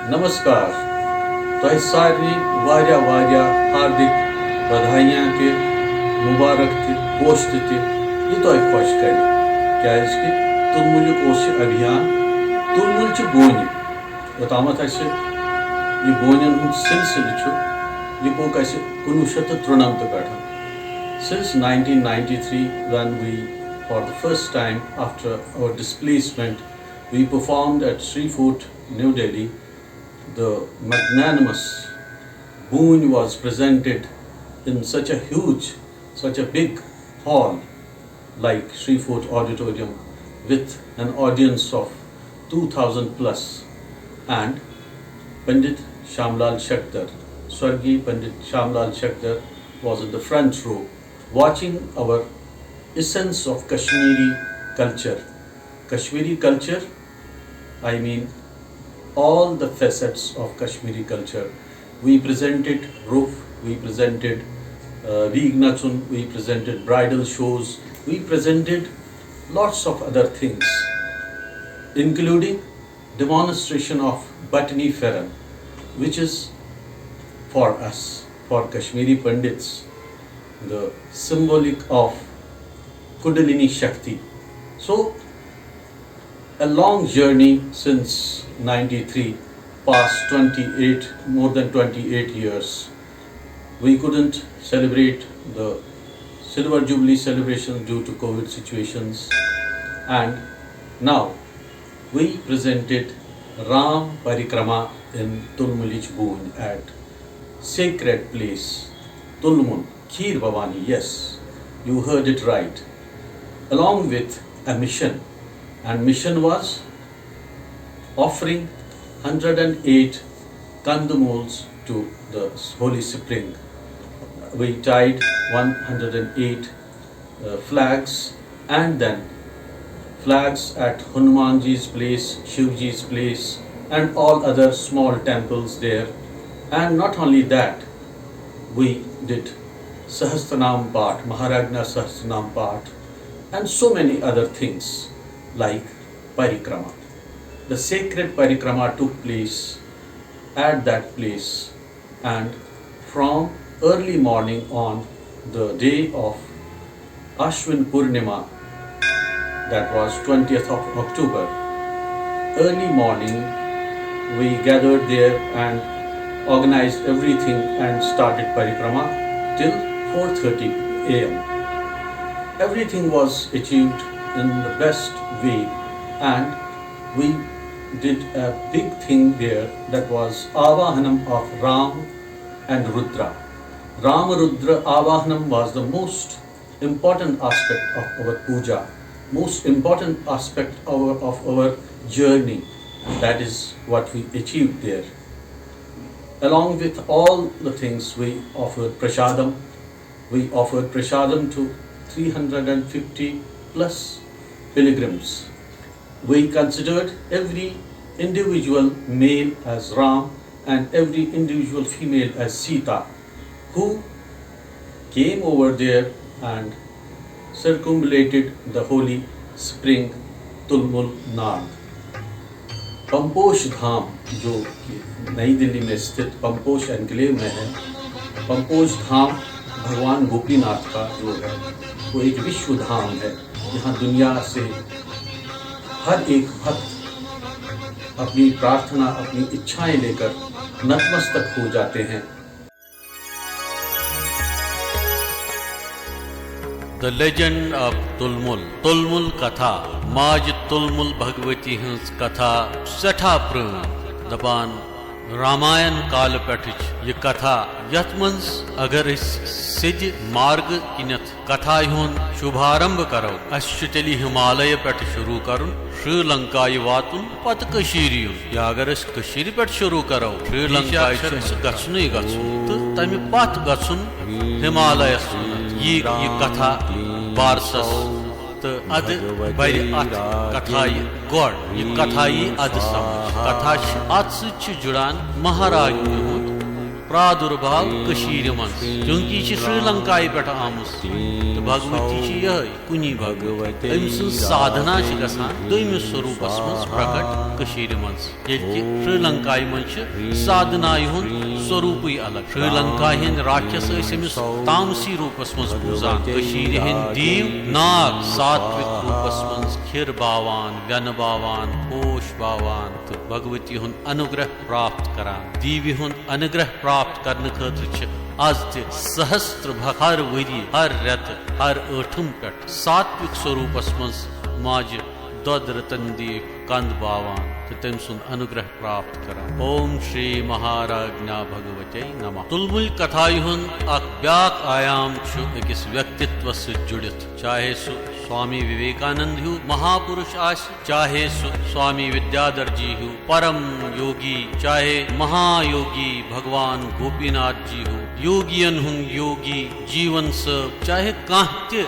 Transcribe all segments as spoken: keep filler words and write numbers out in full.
نمسکار۔ تۄہہِ سارنٕے واریاہ واریاہ ہاردِک بدھایاں تہِ، مُبارک تہِ، پوشتہٕ تہِ، یہِ تۄہہِ خۄش کرِ۔ کیازِ کہِ تُلمُلیُک اوس یہِ ابھیان، تُلمُل چھِ بونہِ۔ یوٚتامَتھ اَسہِ یہِ بونٮ۪ن ہُنٛد سلسلہٕ چھُ، یہِ پوٚک اَسہِ کُنوُہ شیٚتھ تہٕ ترُنَمتہٕ پٮ۪ٹھ۔ Since nineteen ninety-three, when we, for the first time after our displacement, we performed at Shree Fort, New Delhi, the magnanimous boon was presented in such a huge, such a big hall like Shree Fort Auditorium with an audience of two thousand plus, and Pandit Shyamlal Shakdar, Swargi Pandit Shyamlal Shakdar was in the front row watching our essence of Kashmiri culture. Kashmiri culture, I mean, all the facets of Kashmiri culture. We presented roof, we presented uh, Rignachun, we presented bridal shows, we presented lots of other things, including demonstration of Batni Feran, which is for us, for Kashmiri Pandits, the symbolic of Kundalini Shakti. So, a long journey since ninety-three, past twenty-eight, more than twenty-eight years. We couldn't celebrate the Silver Jubilee celebration due to COVID situations. And now we presented Ram Parikrama in Tulmulich Boon at sacred place, Tulmul, Kheer Bhavani. Yes, you heard it right. Along with a mission, and mission was offering hundred and eight kandamuls to the holy spring. We tied one hundred and eight uh, flags, and then flags at Hanumanji's place, Shivji's place, and all other small temples there. And not only that, we did Sahasranam Path, Maharagna Sahasranam Path, and so many other things like Parikrama. The sacred Parikrama took place at that place, and from early morning on the day of Ashwin Purnima, that was twentieth of October, early morning we gathered there and organized everything and started Parikrama till four thirty a m. Everything was achieved in the best way, and we did a big thing there, that was Avahanam of Ram and Rudra. Ram Rudra Avahanam was the most important aspect of our puja, most important aspect of our, of our journey. That is what we achieved there. Along with all the things, we offered prasadam. We offered prasadam to three hundred and fifty plus pilgrims. We considered every individual male as Ram and every individual female as Sita, who came over there and circumambulated the holy spring Tulmul Nag. Pamposh धाम, जो कि नई दिल्ली में स्थित Pamposh enclave में है, पंपोश धाम भगवान गोपीनाथ का जो है, वो एक विश्व धाम है। यहाँ दुनिया से हर एक भक्त अपनी प्रार्थना, अपनी इच्छाएं लेकर नतमस्तक हो जाते हैं। The Legend of Tulmul. تُلمُل کتھا، ماجہِ تُلمُل بھگؤتی ہٕنٛز کتھا، سٮ۪ٹھاہ پرٛٲنۍ۔ دپان، راماین کالہٕ پٮ۪ٹھٕچ یہِ کتھا، یتھ منٛز اگر أسۍ سیٚدِ مارگہٕ کِنٮ۪تھ کتھایہِ ہُنٛد شُبھارمب کرو، اسہِ چھُ تیٚلہِ ہمالیہ پٮ۪ٹھٕ شروع کرُن، شری لنکایہِ واتُن، پتہٕ کٔشیٖرِ یُن۔ یا اگر أسۍ کٔشیٖرِ پٮ۪ٹھ شروع کرو، شری لنکایہِ چھُ اسہِ گژھنُے گژھُن تہٕ تمہِ پتہٕ گژھُن ہمالیہس کُنتھ۔ یی یہِ کتھا پارسس تہٕ ادٕ برِ اتھ کتھایہِ گۄڈ۔ یہِ کتھا یی ادٕ سمجھ۔ کتھا چھِ اتھ سۭتۍ چھِ جُڑان مہاراجنہِ ہُنٛد پرادُربھاو کٔشیٖرِ منٛز، چوٗنٛکہِ یہِ چھِ شری لنکایہِ پٮ۪ٹھ آمٕژ تہٕ بھگؤتی چھِ یِہوٚے کُنی بھگؤتی۔ أمۍ سٕنٛز سادھنا چھِ گژھان دوٚیمِس سوروٗپس منٛز پرکٹ کٔشیٖرِ منٛز، ییٚلہِ کہِ شری لنکایہِ منٛز چھِ سادھنایہِ ہُنٛد سوروٗپٕے الگ۔ شری لنکایہِ ہٕنٛدۍ راکھس ٲسۍ أمِس تامسی روٗپس منٛز پوٗزان، کٔشیٖرِ ہٕنٛدۍ دیٖو ناگ ساتوِک روٗپس منٛز کھِر باوان، وٮ۪نہٕ باوان، پوش باوان تہٕ بھگؤتی ہُنٛد انوگرہ پراپت کران۔ دیوی ہُنٛد انوگرہ پراپت کرنہٕ خٲطرٕ چھِ از تہِ سہستر بھکت ہر ؤری، ہر رٮ۪تہٕ، ہر ٲٹھم پٮ۪ٹھ ساتوِک سوروٗپس منٛز ماجہِ دۄد رتن دیٖک کند باوان تہٕ تٔمۍ سُنٛد انوگرہ پراپت کران۔ اوم شری مہاراجنا بھگوتے نمہ۔ تُلمُلۍ کتھایہِ ہُنٛد اکھ بیاکھ آیام چھُ أکِس ویکتِتوس سۭتۍ جُڑِتھ، چاہے سُہ سوامی وویکانند ہیوٗ مہاپُرُش آسہِ، چاہے سُہ سوامی ودیادھر جی ہیوٗ پرم یوگی، چاہے مہا یوگی بھگوان گوپی ناتھ جی ہیوٗ، یوگین ہُنٛد یوگی جیون صٲب، چاہے کانٛہہ تہِ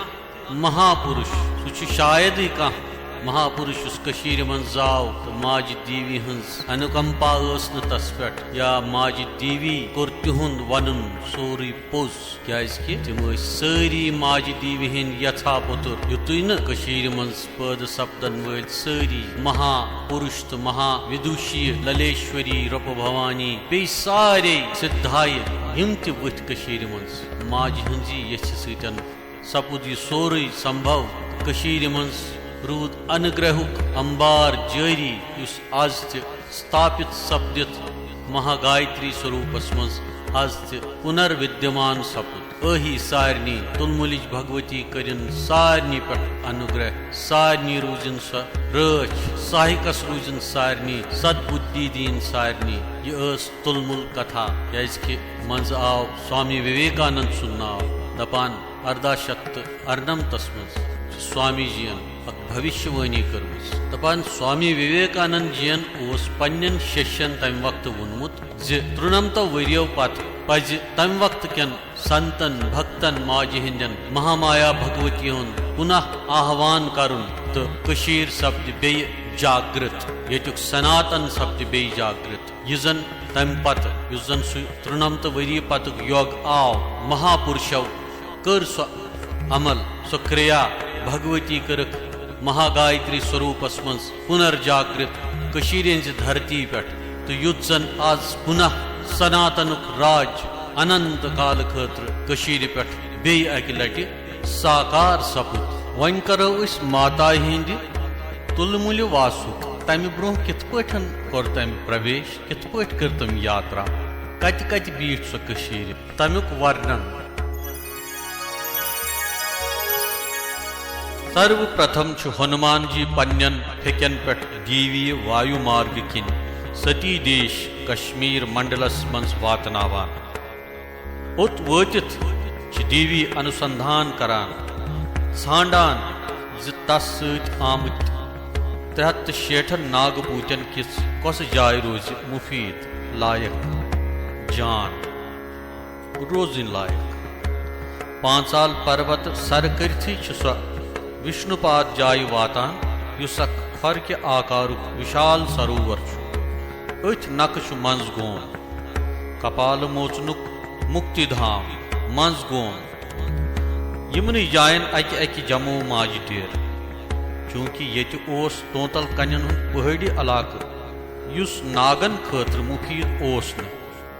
مہاپُرُش، سُہ چھُ شایدٕے کانٛہہ مہاپُرُش یُس کٔشیٖرِ منٛز زاو تہٕ ماجہِ دیوی ہٕنٛز انوکمپا ٲس نہٕ تس پٮ۪ٹھ، یا ماجہِ دیوی کوٚر تِہُنٛد ونُن سورُے پوٚز۔ کیازِ کہِ تِم ٲسۍ سٲری ماجہِ دیوِ ہٕنٛدۍ یتھا پُتُر، یُتُے نہٕ کٔشیٖرِ منٛز پٲدٕ سپدن وٲلۍ سٲری مہا پُرُش تہٕ مہا وِدوٗشی، للیشوری، رۄپہٕ بھوانی، بیٚیہِ سارے سِدھایہِ، یِم تہِ ؤتھۍ کٔشیٖرِ منٛز ماجہِ ہٕنٛزِ یژھِ سۭتۍ، سپُد یہِ سورُے سمبھو۔ کٔشیٖرِ منٛز روٗد انوگرہُک امبار جٲری، یُس از تہِ ستاپت سپدِتھ مہا گایتری سوروٗپس منٛز از تہِ پُنر ودیمان سپُد۔ ٲہی سارنٕے تُلمُلِچ بھگؤتی کٔرِن سارنٕے پٮ۪ٹھ انوگرہ، سارنٕے روٗزِن سۄ رٲچھ، سہایکس روٗزِن سارنٕے، سدبُدھی دِیِن سارنٕے۔ یہِ ٲس تُلمُل کتھا، کیازِ کہِ منٛزٕ آو سوامی وویکانند سُنٛد ناو۔ دپان ارداہ شیٚتھ تہٕ ارنمتس منٛز چھِ سوامی جین اکھ بھوشیہ وٲنی کٔرمٕژ۔ دپان سوامی وویکانند جین اوس پننٮ۪ن شیشین تمہِ وقتہٕ ووٚنمُت زِ ترُنمتو ؤرۍیو پتہٕ پزِ تمہِ وقتہٕ کٮ۪ن سنتن، بھکتن، ماجہِ ہٕنٛدٮ۪ن مہامایا بھگؤتی ہُنٛد پُنہ آہوان کرُن تہٕ کٔشیٖر سپدِ بیٚیہِ جاگرت، ییٚتیُک سناتن سپدِ بیٚیہِ جاگرت۔ یہِ زن تمہِ پتہٕ، یُس زن سُہ ترُنمتہٕ ؤری پتُک یوگ آو، مہاپُرشو کٔر سۄ عمل، سۄ کریا بھگؤتی کٔرٕکھ مہاگایتری سوروٗپس منٛز پُنرجاگرت کٔشیٖرِ ہٕنٛزِ دھرتی پٮ۪ٹھ، تہٕ یُتھ زن از پُنہ سناتنُک راج اننت کالہٕ خٲطرٕ کٔشیٖرِ پٮ۪ٹھ بیٚیہِ اکہِ لٹہِ ساکار سپُد۔ وۄنۍ کرو أسۍ ماتایہِ ہٕنٛدِ تُلمُلہِ واسُک، تمہِ برونٛہہ کِتھ پٲٹھۍ کوٚر تمہِ پرویش، کِتھ پٲٹھۍ کٔر تٔمۍ یاترا، کتہِ کتہِ بیٖٹھ سۄ کٔشیٖرِ، تمیُک ورنن۔ سرو پرتھم چھُ ہنومان جی پننٮ۪ن پھیٚکٮ۪ن پٮ۪ٹھ دیوی وایو مارگ کِنۍ ستی دیش کشمیر منڈلس منٛز واتناوان۔ اوٚت وٲتِتھ چھِ دیوی انُسندھان کران، ژھانڈان زِ تس سۭتۍ آمٕتۍ ترٛےٚ ہتھ تہٕ شیٹھن ناگہٕ پوٗتٮ۪ن کِژھ کۄسہٕ جاے روزِ مُفیٖد، لایق، جان روزٕنۍ لایق۔ پانٛژال پروت سر کٔرتھٕے چھِ سۄ وشنو پاد جایہِ واتان، یُس اکھ کھۄر کہِ آکارُک وشال سروور چھُ۔ أتھۍ نکھٕ چھُ منٛز گوم، کپالہٕ موچنُک مُکتی دھام، منٛز گوم۔ یِمنٕے جاین اکہِ اکہِ جمو ماجہِ ڈیرٕ۔ چوٗنٛکہِ ییٚتہِ اوس تونتل کنٮ۪ن ہُنٛد پہٲڑی علاقہٕ، یُس ناگن خٲطرٕ مُفیٖد اوس نہٕ،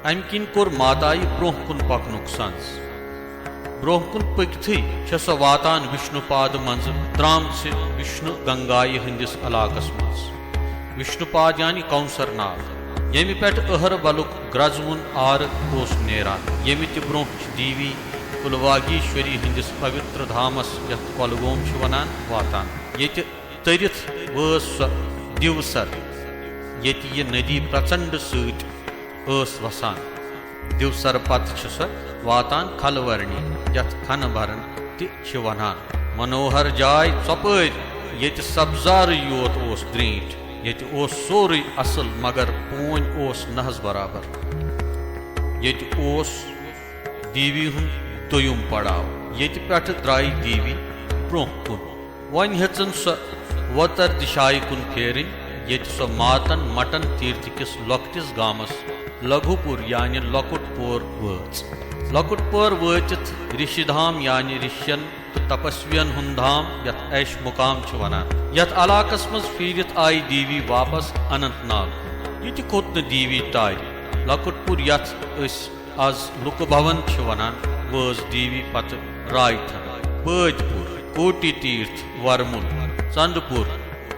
امہِ کِنۍ کوٚر ماتایہِ برونٛہہ کُن پکنُک سنز۔ برونٛہہ کُن پٔکِتھٕے چھےٚ سۄ واتان وشنو پادٕ منٛزٕ درامژِ وشنو گنگایہِ ہٕنٛدِس علاقس منٛز۔ وشنو پاد یعنی کونسر ناگ، ییٚمہِ پٮ۪ٹھ اہربلُک گرٛزوُن آرٕ اوس نیران، ییٚمہِ تہِ برونٛہہ چھِ دیوی پلواگیشوری ہٕنٛدِس پوتر دھامس، یتھ کۄلگوم چھِ ونان، واتان۔ ییٚتہِ تٔرِتھ وٲژ سۄ دیوسر، ییٚتہِ یہِ ندی پرچنڈ سۭتۍ ٲس وسان۔ دیوسر پتہٕ چھِ سۄ واتان کھلورنی، یتھ کھنہٕ برن تہِ چھِ ونان۔ منوہر جاے ژۄپٲرۍ، ییٚتہِ سبزارٕے یوت اوس درینٹھ، ییٚتہِ اوس سورُے اصل، مگر پونۍ اوس نہس برابر۔ ییٚتہِ اوس دیوی ہُنٛد دوٚیُم پڑاو، ییٚتہِ پٮ۪ٹھٕ درٛایہِ دیوی برونٛہہ کُن۔ وۄنۍ ہیٚژٕن سۄ وۄتر دِشایہِ کُن پھیرٕنۍ، ییٚتہِ سۄ ماتن مٹن تیرتھ کِس لۄکٹِس گامس لگھو پور یعنی لۄکُٹ پور وٲژ۔ لۄکُٹ پور وٲتِتھ رشی دھام یعنی رشین تہٕ تپسوین ہُنٛد دھام، یتھ ایش مقام چھِ ونان۔ یتھ علاقس منٛز پھیرِتھ آیہِ دیوی واپس اننت ناگ کُن۔ یہِ تہِ کھوٚت نہٕ دیوی ٹارِ۔ لۄکُٹ پور، یتھ أسۍ از لُکہٕ بھون چھِ ونان، وٲژ دیوی پتہٕ رایتھن، بٲدۍ پور، کوٹی تیرتھ، ورمُل، ژندٕ پور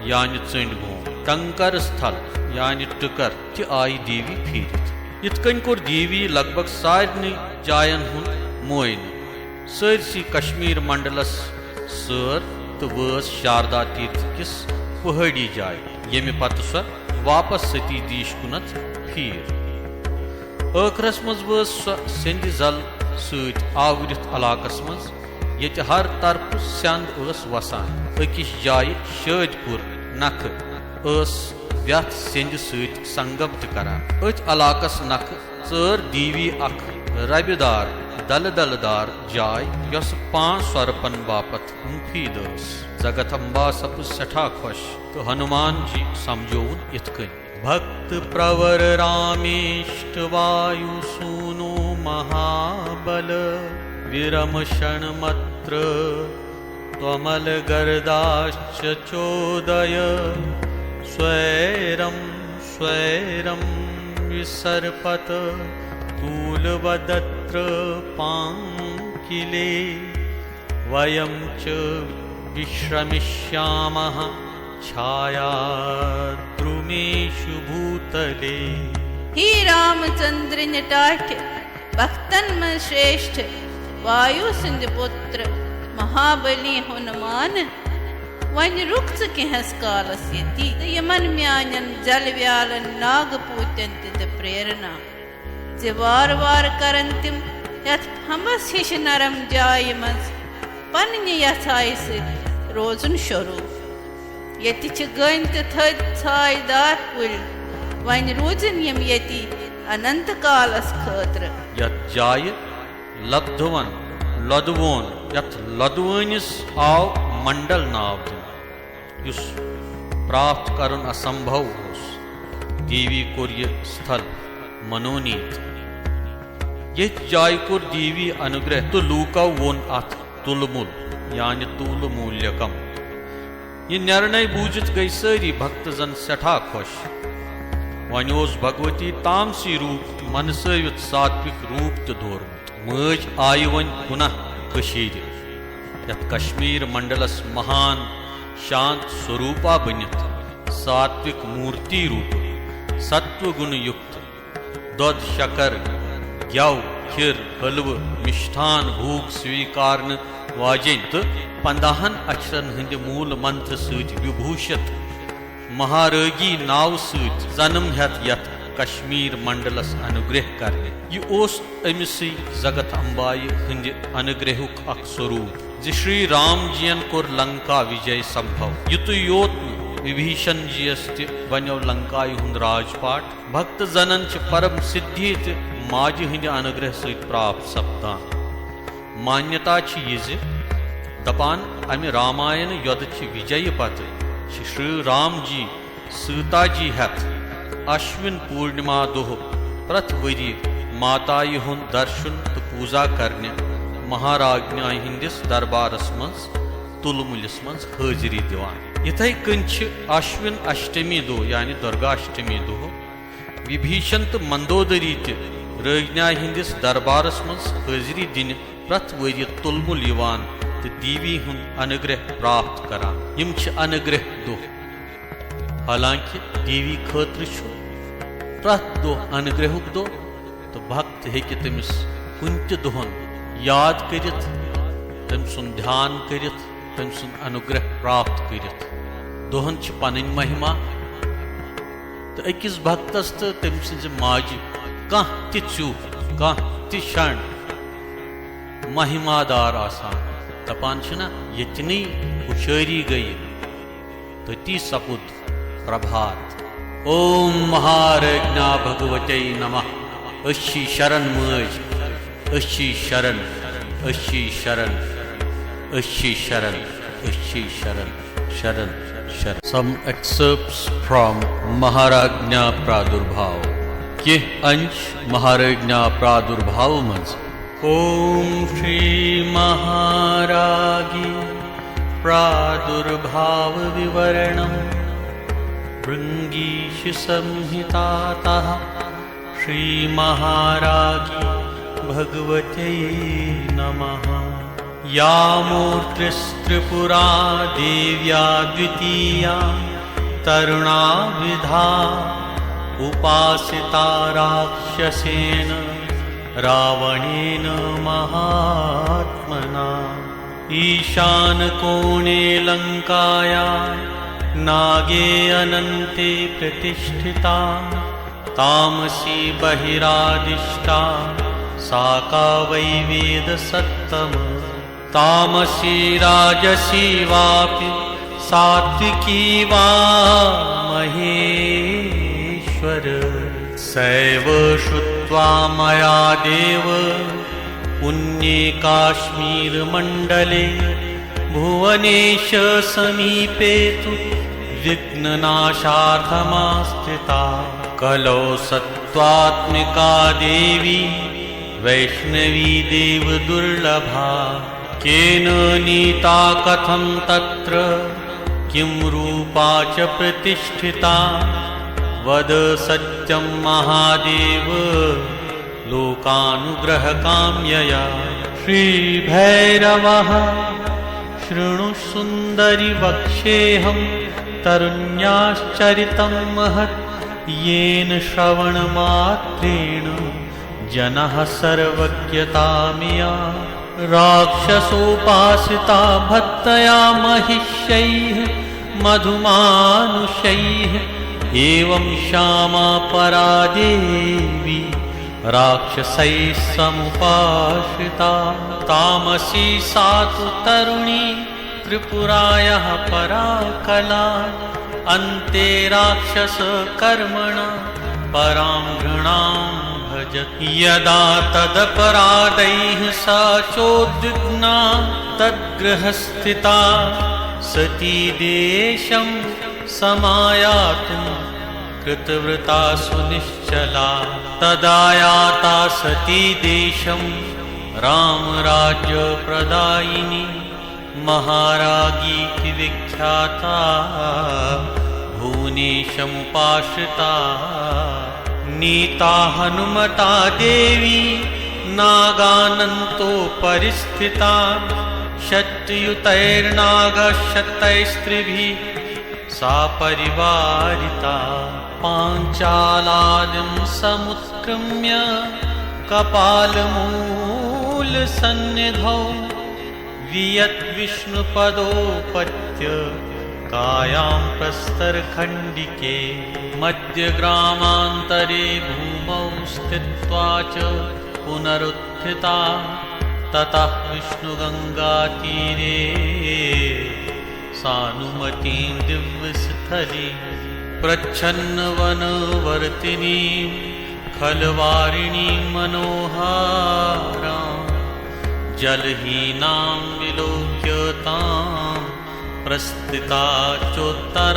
یعنی ژٔنٛڈۍ گوم، ٹنکر استھل یعنی ٹکر تہِ آیہِ دیوی پھیرِتھ۔ یِتھ کٔنۍ کوٚر دیوی لگ بھگ سارنٕے جاین ہُنٛد معٲینہٕ۔ سٲرسٕے کشمیر منڈلس سٲر تہٕ وٲژ شاردا تیرتھ کِس پہٲڑی جایہِ، ییٚمہِ پتہٕ سۄ واپس ستی دیش کُنتھ پھیٖر۔ ٲخرس منٛز وٲژ سۄ سیٚنٛدِ زل سۭتۍ آورِتھ علاقس منٛز، ییٚتہِ ہر طرفہٕ سیٚنٛد ٲس وسان۔ أکِس جایہِ شٲدۍ پور نکھٕ ٲس ویتھ سیٚنٛدِ سۭتۍ سنگم تہِ کران۔ أتھۍ علاقس نکھٕ ژٲر دیوی اکھ ربہِ دار، دلہٕ دلہٕ دار جاے، یۄسہٕ پانٛژھ سۄرپن باپتھ مفید ٲس۔ جگت امبا سپٕز سٮ۪ٹھاہ خۄش تہٕ ہنومان جی سمجھووُن یِتھ کٔنۍ۔ भक्तप्रवररामेष्टवायुसूनो महाबल विरमषण्मत्र त्वमलगर्दाश्च चोदय स्वैरं स्वैरं विसर्पत तूलवदत्र पाङ्किले वयं च विश्रमिष्यामः छायाद्रुमेषु भूतले। हे रामचंद्र نٹاٹھ، بختن منٛز شریشٹھ، وایو سٕنٛدِ پُتر، مہابلی ہنومان، وۄنۍ رُک ژٕ کینٛہس کالس ییٚتی تہٕ یِمن میانٮ۪ن جلویالن ناگہٕ پوٗتٮ۪ن تہِ دِ پریرنا زِ وارٕ وارٕ کرن تِم یتھ پھمبس ہِش نرم جایہِ منٛز پننہِ یژھایہِ سۭتۍ روزُن شروٗع۔ ییٚتہِ چھِ گٔنۍ تہٕ تھٔدۍ ژھاے دار کُلۍ، وۄنۍ روٗزِن یِم ییٚتی اننت کالس خٲطرٕ۔ یتھ جایہِ لبدھون، لدوون، یتھ لدوٲنِس آو منڈل ناو دِنہٕ، یُس پرٛاپت کرُن اسمبھو اوس۔ دیوی کوٚر یہِ استھل منونیت۔ ییٚتھۍ جایہِ کوٚر دیوی انوگرہ تہٕ لوٗکو ووٚن اتھ تُلمُل، یعنی تولمولیکم۔ یہِ نِرنے بوٗزِتھ گٔیہِ سٲری بھکت جن سٮ۪ٹھاہ خۄش۔ وۄنۍ اوس بھگؤتی تامسی روٗپ منسٲوِتھ ساتوِک روٗپ تہِ دورمُت۔ مٲج آیہِ وۄنۍ پُنہ کٔشیٖرِ، یتھ کشمیر منڈلس مہان شانت سوروپا بٔنِتھ ساتوِک مورتی روٗپہٕ ستو گُنہٕ یُکت دۄد، شکر، گٮ۪و، کھِر، حلوٕ، مِشٹھان بھوگ سویٖکارنہٕ واجیٚنۍ تہٕ پنداہن اچھرن ہٕنٛدِ موٗل منترٕ سۭتۍ وِبھوٗشت مہارٲگی ناوٕ سۭتۍ جنم ہٮ۪تھ یتھ کشمیر منڈلس انوگرہ کرنہِ۔ یہِ اوس أمِسٕے جگت امبایہِ ہٕنٛدِ انوگرہُک اکھ سوروٗپ زِ شری رام جین کوٚر لنکا وجے سمبھو۔ یِتُے یوت نہٕ، وِبھیشن جیس تہِ بنیو لنکایہِ ہُنٛد راجپاٹ۔ بھکت جنن چھِ پرم سدھی تہِ ماجہِ ہٕنٛدِ انوگرہ سۭتۍ پراپت سپدان۔ مانیتا چھِ یہِ زِ دپان، امہِ راماین یۄدٕ چھِ وجیہِ پتہٕ چھِ شری رام جی سیتا جی ہٮ۪تھ اشوِن پورنما دۄہ پرٛٮ۪تھ ؤرۍ ماتایہِ ہُنٛد درشن تہٕ پوٗزا کرنہِ مہاراجنہِ ہٕنٛدِس دربارس منٛز تُلمُلِس منٛز حٲضری دِوان۔ یِتھے کٔنۍ چھِ اشوِن اشٹمی دۄہ یعنی درگا اشٹمی دۄہ وِبھیشن تہٕ مندودری تہِ رٲجنہِ ہٕنٛدِس دربارس منٛز حٲضری دِنہِ پرٛٮ۪تھ ؤرۍ یہِ تُلمُل یِوان تہٕ دیوی ہُنٛد انوگرہ پراپت کران۔ یِم چھِ انوگرہ دۄہ۔ حالانکہ دیوی خٲطرٕ چھُ پرٛٮ۪تھ دۄہ انوگرہُک دۄہ تہٕ بھکت ہیٚکہِ تٔمِس کُنہِ تہِ دۄہن یاد کٔرِتھ، تٔمۍ سُنٛد دھیان کٔرِتھ، تٔمۍ سُنٛد انوگرہ پراپت کٔرِتھ۔ دۄہن چھِ پنٕنۍ مہما تہٕ أکِس بھکتس تہٕ تٔمۍ سٕنٛزِ ماجہِ کانٛہہ تہِ ژیوٗ، کانٛہہ تہِ شنڈ مہما دار آسان۔ دپان چھِنہ، ییٚتنٕے ہُشٲری گٔیہِ، تٔتی سپُد پربھات۔ اوم مہارجنا بھگوتے نمہ۔ أسۍ چھی شرن مٲج، أسۍ چھی شرن، أسۍ چھی شرن، أسۍ چھی شرن، أسۍ چھی شرن، شرن، Some excerpts from Maharajna Pradurbahav. کینٛہہ انش مہارجنا پرادربھاو منٛز۔ ॐ श्री महारागी प्रादुर्भाव विवरणं भृङ्गीश संहितातः श्री महारागी भगवते नमः। या मूर्तिस्त्रिपुरा देव्या द्वितीया तरुणाभिधा उपासिता राक्षसेन रावणेन महात्मना। ईशानकोणे लङ्काया नागे अनन्ते प्रतिष्ठिता। तामसी बहिरादिष्टा सा का वै वेदसत्तम। तामसी राजसी वापि सात्विकी वा महेश्वर। सैव श्रुत्वा मया देव पुण्ये काश्मीरमण्डले भुवनेश समीपे तु विघ्ननाशार्थमास्थिता। कलौ सत्त्वात्मिका देवी वैष्णवी देवदुर्लभा। केन नीता कथं तत्र किं रूपा च प्रतिष्ठिता। वद सत्यं महादेव लोकानुग्रहकाम्यया। श्रीभैरवः शृणु सुन्दरि वक्ष्येऽहं तरुण्याश्चरितं महत्। येन श्रवणमात्रेण जनः सर्वज्ञतामिया। राक्षसोपासिता भक्तया महिष्यैः मधुमानुषैः। एवं श्यामा परा देवी राक्षसैः समुपाश्रिता। तामसी सा तु तरुणी त्रिपुरायाः परा कला। अन्ते राक्षसकर्मणा परां घृणां भजत। यदा तदपराधैः सा चोद्विग्ना तद्गृहस्थिता। सती देशं समायातुं कृतव्रता सुनिश्चला। तदायाता सती देशं रामराज्यप्रदायिनी। महारागीति विख्याता भुवनेशमुपाश्रिता। नीता हनुमता देवी नागानन्तोपरिस्थिता। शक्तियुतैर्नागशतैस्त्रिभिः सा परिवारिता। पाञ्चालादिं समुत्क्रम्य कपालमूलसन्निधौ। वियद्विष्णुपदोपत्य कायां प्रस्तरखण्डिके। मध्यग्रामान्तरे भूमौ स्थित्वा च पुनरुत्थिता। ततः विष्णुगङ्गातीरे सानुमतीं दिव्यस्थलीम्। प्रच्छन्नवनवर्तिनीं खलवारिणीं मनोहाराम्। जलहीनां विलोक्य तां प्रस्थिता चोत्तरादिशाम्।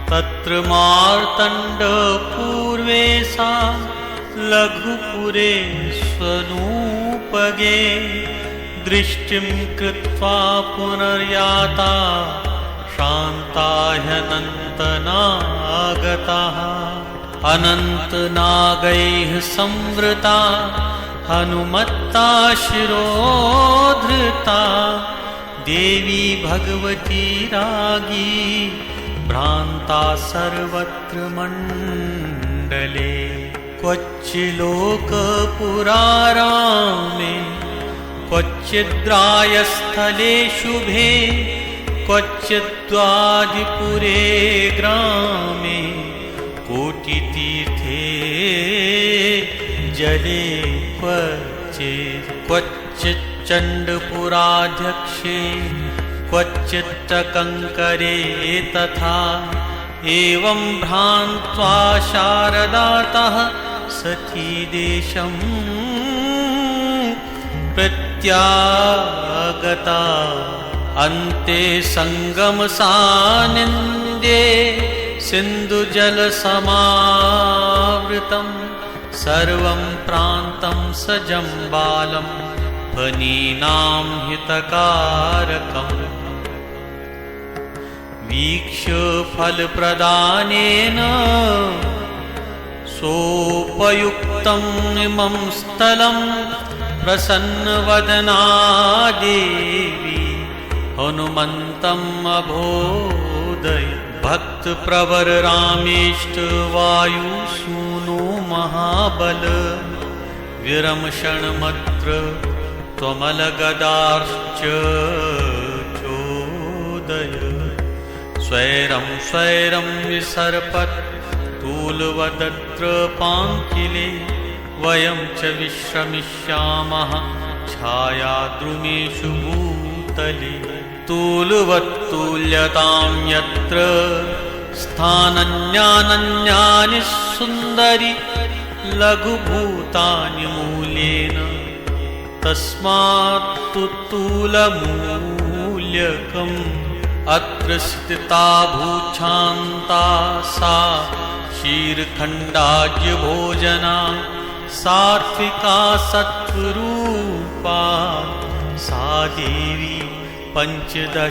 तत्र मार्तण्डपूर्वे सा लघुपुरे स्वनूपगे। दृष्टिं कृत्वा पुनर्याता शान्ता ह्यनन्तनागताः। अनन्तनागैः संवृता हनुमत्ता शिरोधृता। देवी भगवती रागी भ्रान्ता सर्वत्र मण्डले। क्वचिल्लोकपुरारामे क्वचिद्रायस्थले शुभे। क्वचिद्वादिपुरे ग्रामे कोटितीर्थे जले क्वचित्। क्वचिच्चण्डपुराध्यक्षे क्वचित्तकङ्करे तथा। एवं भ्रान्त्वा शारदातः सती देशं प्रत्यागता। अन्ते सङ्गमसान्निध्ये सिन्धुजलसमावृतम्। सर्वं प्रान्तं सजम्बालं फणीनां हितकारकम्। वीक्ष्य फलप्रदानेन सोपयुक्तमिमं स्थलं। प्रसन्नवदना देवी हनुमन्तमभोदयत्। भक्तप्रवर रामेष्ट वायुसूनो महाबल। विरमषणमत्र त्वमलगदाश्च चोदय। स्वैरं स्वैरं विसर्पत्तूलवदत्र पाङ्किले। वयं च विश्रमिष्यामः छायाद्रुमेषु भूतले। तूलवत्तूल्यतां यत्र स्थानन्यानन्यानि सुन्दरि। लघुभूतानि मूलेन तस्मात्तु तूलमूल्यकम्। अत्र स्थिता भूच्छान्ता सा क्षीरखण्डाज्यभोजना। सात्विका सत्त्वरूपा सा देवी पञ्चदशाक्षरी।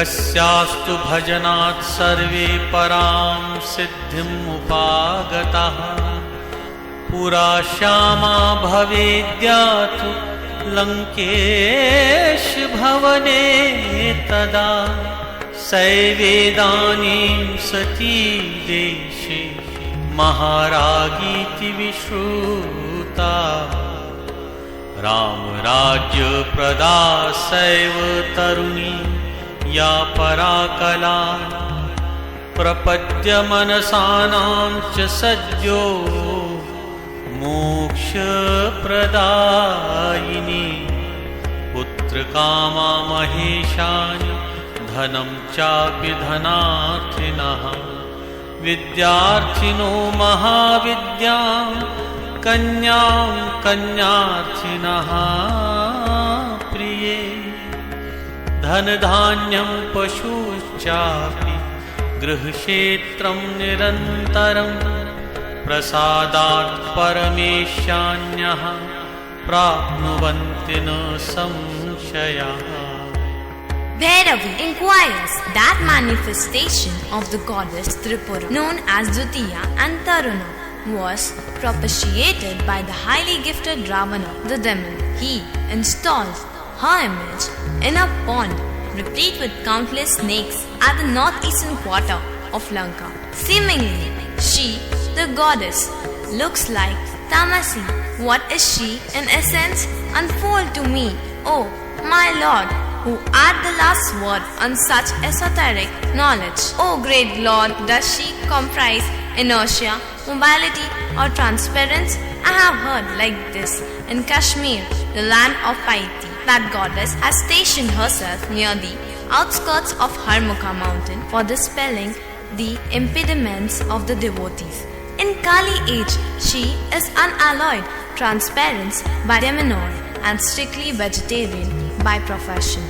अस्यास्तु भजनात् सर्वे परां सिद्धिमुपागताः। पुरा श्यामा भवेद्या तु लङ्केशभवने तदा। सैवेदानीं सती देशे महारागीति विश्रुता। रामराज्यप्रदा सैव तरुणी या परा कला। प्रपद्य मनसानां च सद्यो मोक्षप्रदायिनी। पुत्रकामा महेशानि धनं चापि धनार्थिनः। विद्यार्थिनो महाविद्यां कन्यां कन्यार्थिनः प्रिये। धनधान्यं पशुश्चापि गृहक्षेत्रं निरन्तरम्। प्रसादात् परमेशान्यः प्राप्नुवन्ति न संशयाः। Bhairavi inquires that manifestation of the goddess Tripura, known as Dutiya and Taruna, was propitiated by the highly gifted Ravana, the demon. He installed her image in a pond replete with countless snakes at the northeastern quarter of Lanka. Seemingly, she, the goddess, looks like Tamasi. What is she, in essence? Unfold to me, oh my lord, who art the last word on such esoteric knowledge. Oh great lord, does she comprise inertia, mobility, or transparence? I have heard like this in Kashmir, the land of piety, that goddess has stationed herself near the outskirts of Harmukha mountain for dispelling the impediments of the devotees. In Kali age, she is unalloyed, transparent by demeanor, and strictly vegetarian by profession.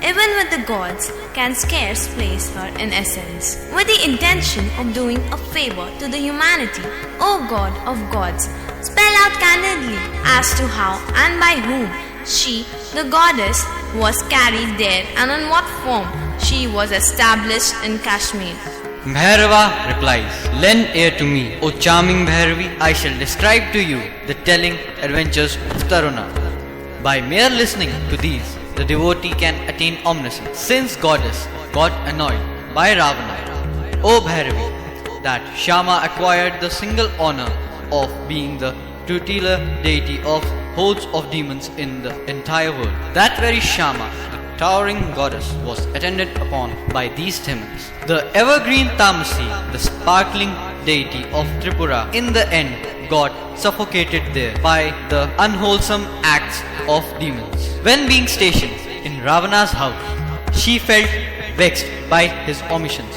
Even with the gods, can scarce place her in essence. With the intention of doing a favor to the humanity, O God of gods, spell out candidly as to how and by whom she, the goddess, was carried there and in what form she was established in Kashmir. Bhairava replies, lend ear to me, O charming Bhairavi, I shall describe to you the telling adventures of Taruna. By mere listening to these, the devotee can attain omniscience. Since goddess got annoyed by Ravana, O Bhairavi, that Shama acquired the single honor of being the tutelar deity of hordes of demons in the entire world. That very Shama, the towering goddess, was attended upon by these demons. The evergreen Tamasi, the sparkling deity of Tripura, in the end got suffocated there by the unwholesome acts of demons. When being stationed in Ravana's house, she felt vexed by his omissions.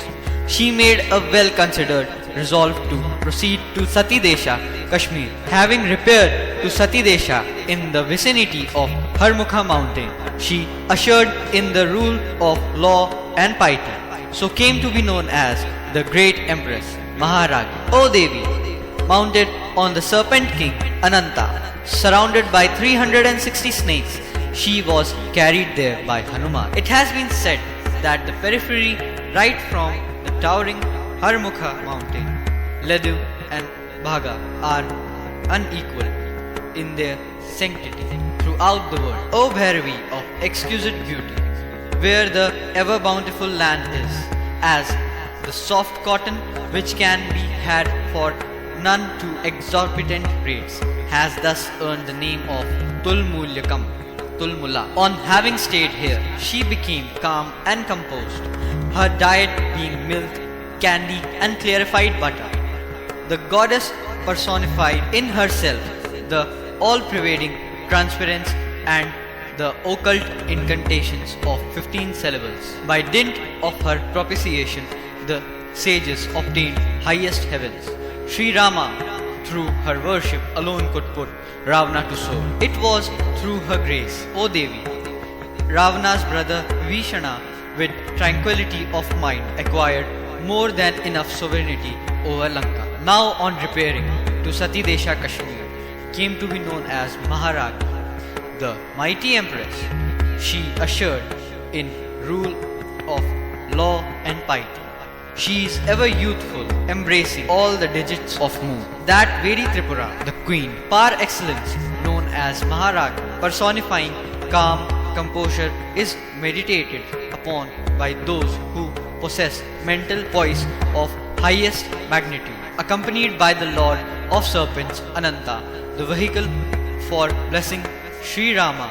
She made a well considered resolve to proceed to Sati Desha, Kashmir. Having repaired to Satidesha in the vicinity of Harmukha mountain. She ushered in the rule of law and piety, so came to be known as the Great Empress Maharagi. O Devi, mounted on the serpent king Ananta, surrounded by three hundred sixty snakes, she was carried there by Hanuman. It has been said that the periphery, right from the towering Harmukha mountain, Ledu and Bhaga, are unequal in their sanctity throughout the world. O Bhairavi of exquisite beauty, where the ever bountiful land is, as the soft cotton which can be had for none too exorbitant rates has thus earned the name of Tulmulyakam, Tulmula. On having stayed here, she became calm and composed, her diet being milk, candy, and clarified butter. The goddess personified in herself the all pervading transparence and the occult incantations of fifteen syllables. By dint of her propitiation, the sages obtained highest heavens. Sri Rama, through her worship alone, could put Ravana to soul. It was through her grace, O Devi, Ravana's brother Vishana, with tranquility of mind, acquired more than enough sovereignty over Lanka. Now, on repairing to Satidesha Kashmir, came to be known as Maharagi, the mighty empress. She ushered in rule of law and piety. She is ever youthful, embracing all the digits of moon. That very Tripura, the queen, par excellence, known as Maharagi, personifying calm, composure, is meditated upon by those who possess mental poise of highest magnitude, accompanied by the lord of serpents, Ananta, the vehicle for blessing Sri Rama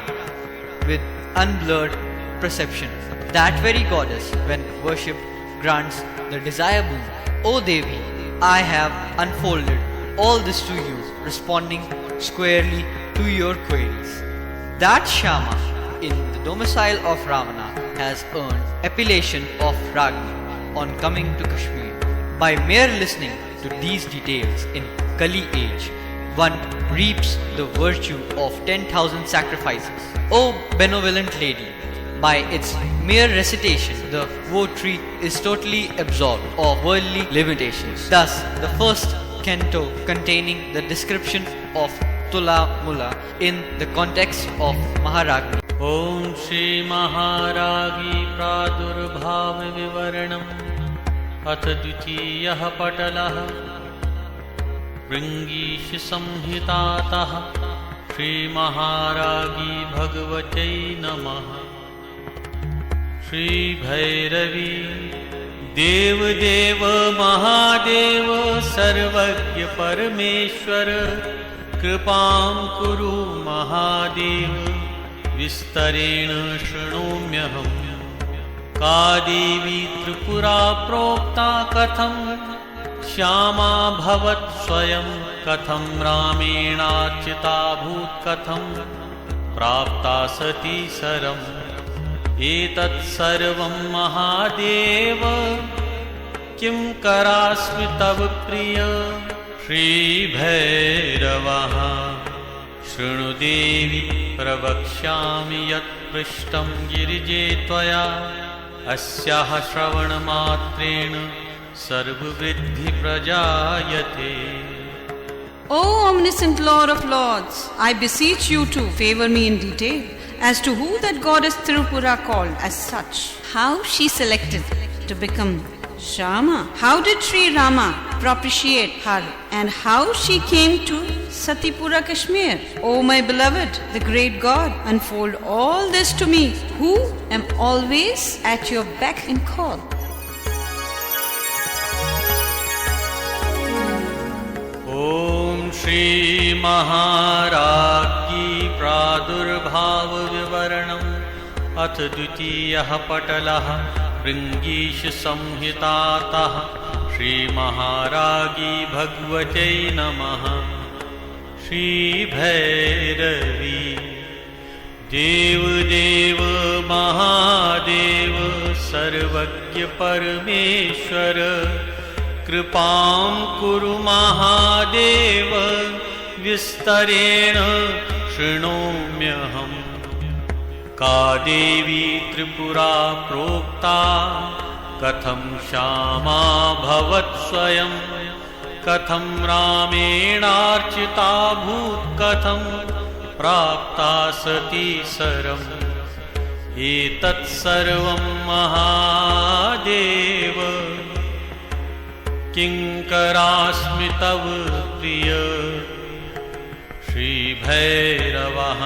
with unblurred perception. That very goddess, when worshipped, grants the desire boon. O Devi, I have unfolded all this to you, responding squarely to your queries. That Shyama, in the domicile of Ravana, has earned appellation of Ragni on coming to Kashmir. By mere listening to these details in Kali age, one reaps the virtue of ten thousand sacrifices. O benevolent lady, by its mere recitation, the votary is totally absolved of worldly limitations. Thus, the first canto containing the description of Tula Mula in the context of Maharagni. ॐ श्रीमहारागी प्रादुर्भावविवरणम्। अथ द्वितीयः पटलः। भृङ्गीशसंहितातः श्रीमहारागी भगवत्यै नमः। श्रीभैरवी। देव देव महादेव सर्वज्ञ परमेश्वर, कृपां कुरु महादेव, विस्तरेण शृणोम्यहम्। का देवी त्रिपुरा प्रोक्ता, कथं श्यामाभवत् स्वयं, कथं रामेणार्चिताभूत्, कथं प्राप्ता सती शरम्। एतत् सर्वं महादेव किं करास्मि तव प्रिय। श्रीभैरवः। शृणु देवि प्रवक्ष्यामि यत् पृष्टं गिरिजे त्वया। अस्याः श्रवणमात्रेण सर्ववृद्धि प्रजायते। O omniscient Lord of Lords, I beseech you to favor me in detail as to who that goddess Tripura called as such, how she selected to become Shama, how did Sri Rama propitiate her, and how she came to Satipura, Kashmir. O my beloved, the great God, unfold all this to me, who am always at your beck and call. ॐ श्रीमहाराज्ञी प्रादुर्भावविवरणम्। अथ द्वितीयः पटलः। भृङ्गीशसंहितातः श्रीमहारागी भगवत्यै नमः। श्रीभैरवी। देव देव महादेव सर्वज्ञ परमेश्वर, कृपां कुरु महादेव, विस्तरेण शृणोम्यहम्। का देवी त्रिपुरा प्रोक्ता, कथं श्यामाभवत् स्वयम्। कथं रामेणार्चिताभूत्, कथं प्राप्ता सती सरम्। एतत् सर्वं महादेव किङ्करास्मि तव प्रिय। श्रीभैरवः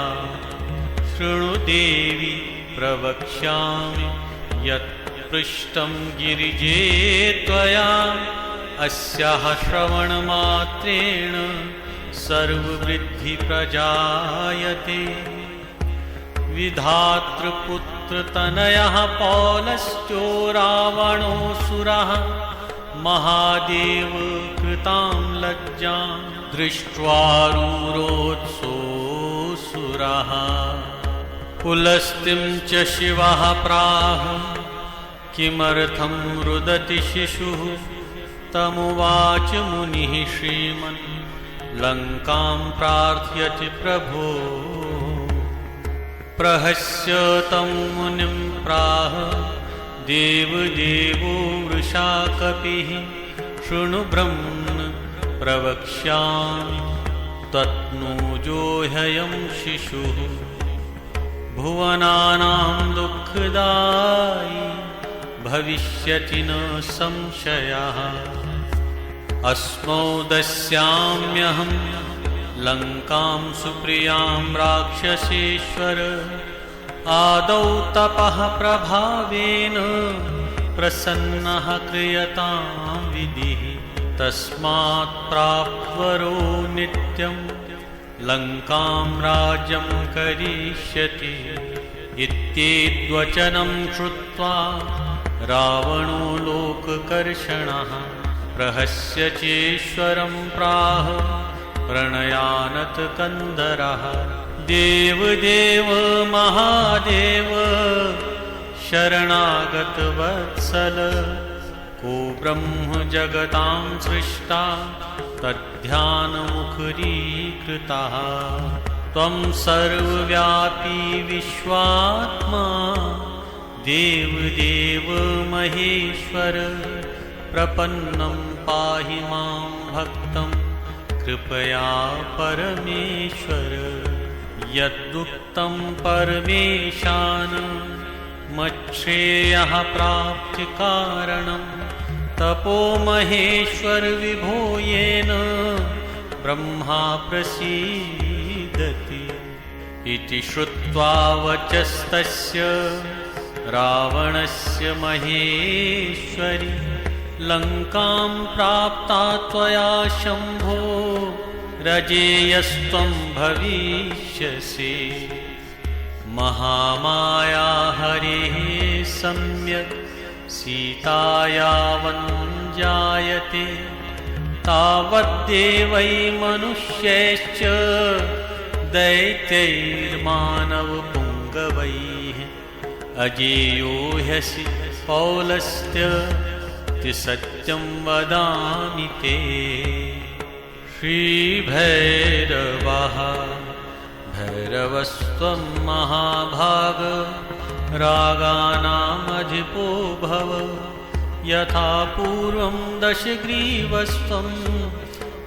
शृणु देवि प्रवक्ष्यामि यत् पृष्टं गिरिजे त्वया। अस्याः श्रवणमात्रेण सर्ववृद्धि प्रजायते। विधातृपुत्रतनयः पौलस्त्यो रावणोऽसुरः। महादेव कृतां लज्जां दृष्ट्वा रुरोत्सोऽसुरः। पुलस्तिं च शिवः प्राह किमर्थं रुदति शिशुः। तमुवाच मुनिः श्रीमन् लङ्कां प्रार्थयति प्रभो। प्रहस्य तं मुनिं प्राह देवदेवो वृषाकपिः। शृणु ब्रह्मन् प्रवक्ष्यामि त्वत्नोजो ह्ययं शिशुः। भुवनानां दुःखदायी भविष्यति न संशयः। अस्मौ दस्याम्यहं लङ्कां सुप्रियां राक्षसेश्वर। आदौ तपः प्रभावेन प्रसन्नः क्रियतां विधिः। तस्मात् प्राप्वरो नित्यं लङ्कां राज्यं करिष्यति। इत्येतद्वचनं श्रुत्वा रावणो लोककर्षणः। प्रहस्य चेश्वरं प्राह प्रणयानतकन्दरः। देवदेव महादेव शरणागतवत्सल। को ब्रह्म जगतां सृष्टा तद्ध्यानमुखरीकृतः। त्वं सर्वव्यापी विश्वात्मा देवदेव महेश्वर। प्रपन्नं पाहि मां भक्तं कृपया परमेश्वर। यदुक्तं परमेशान मच्छ्रेयः प्राप्तिकारणं। तपो महेश्वर विभो येन ब्रह्मा प्रसीदति। इति श्रुत्वा वचस्तस्य रावणस्य महेश्वरी। लङ्कां प्राप्ता त्वया शम्भो रजेयस्त्वं भविष्यसि। महामाया हरेः सम्यक् सीता यावञ्जायते। तावद्देवैः मनुष्यैश्च दैत्यैर्मानवपुङ्गवैः। अजेयो ह्यसि पौलस्त्यसि सत्यं वदामि ते। श्रीभैरवः भैरवस्त्वं महाभाग रागानामधिपो भव। यथा पूर्वं दशग्रीवस्त्वं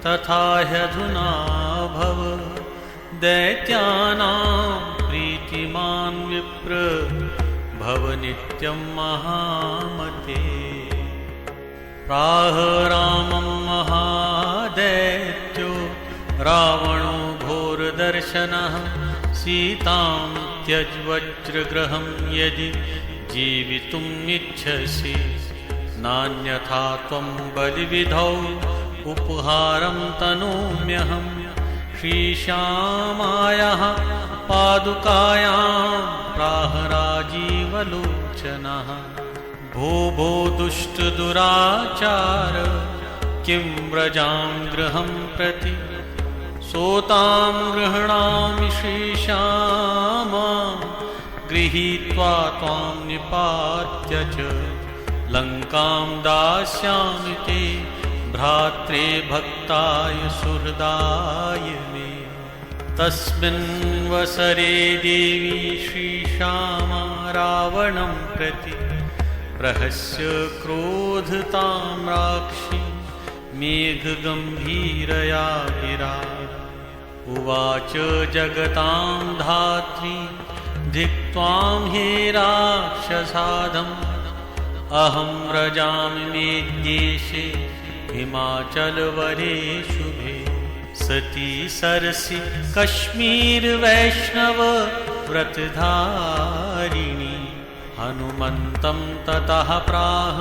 तथा ह्यधुना भव। दैत्यानां प्रीतिमान् विप्र भव नित्यं महामते। प्राह रामं महादैत्यो रावणो घोरदर्शनः। सीतां त्यज वज्रगृहं यदि जीवितुमिच्छसि। नान्यथा त्वं बलिविधौ उपहारं तनोम्यहम्। श्रीश्यामायाः पादुकायां प्राह राजीवलोचनः। भो भो दुष्टदुराचार किं व्रजां गृहं प्रति। सोतां गृह्णामि श्रीश्यामां गृहीत्वा त्वां निपात्य च। लङ्कां दास्यामि ते भ्रात्रे भक्ताय सुहृदाय मे। तस्मिन्वसरे देवी श्रीश्यामा रावणं प्रति प्रहस्य क्रोधताम्राक्षी मेघगम्भीरया गिरा। उवाच जगतां धात्री धिक्त्वां हे राक्षसाधम। अहं व्रजामि मेद्येशे हिमाचलवने शुभे। सती सरसि कश्मीरवैष्णवव्रतधारिणी हनुमन्तं ततः प्राह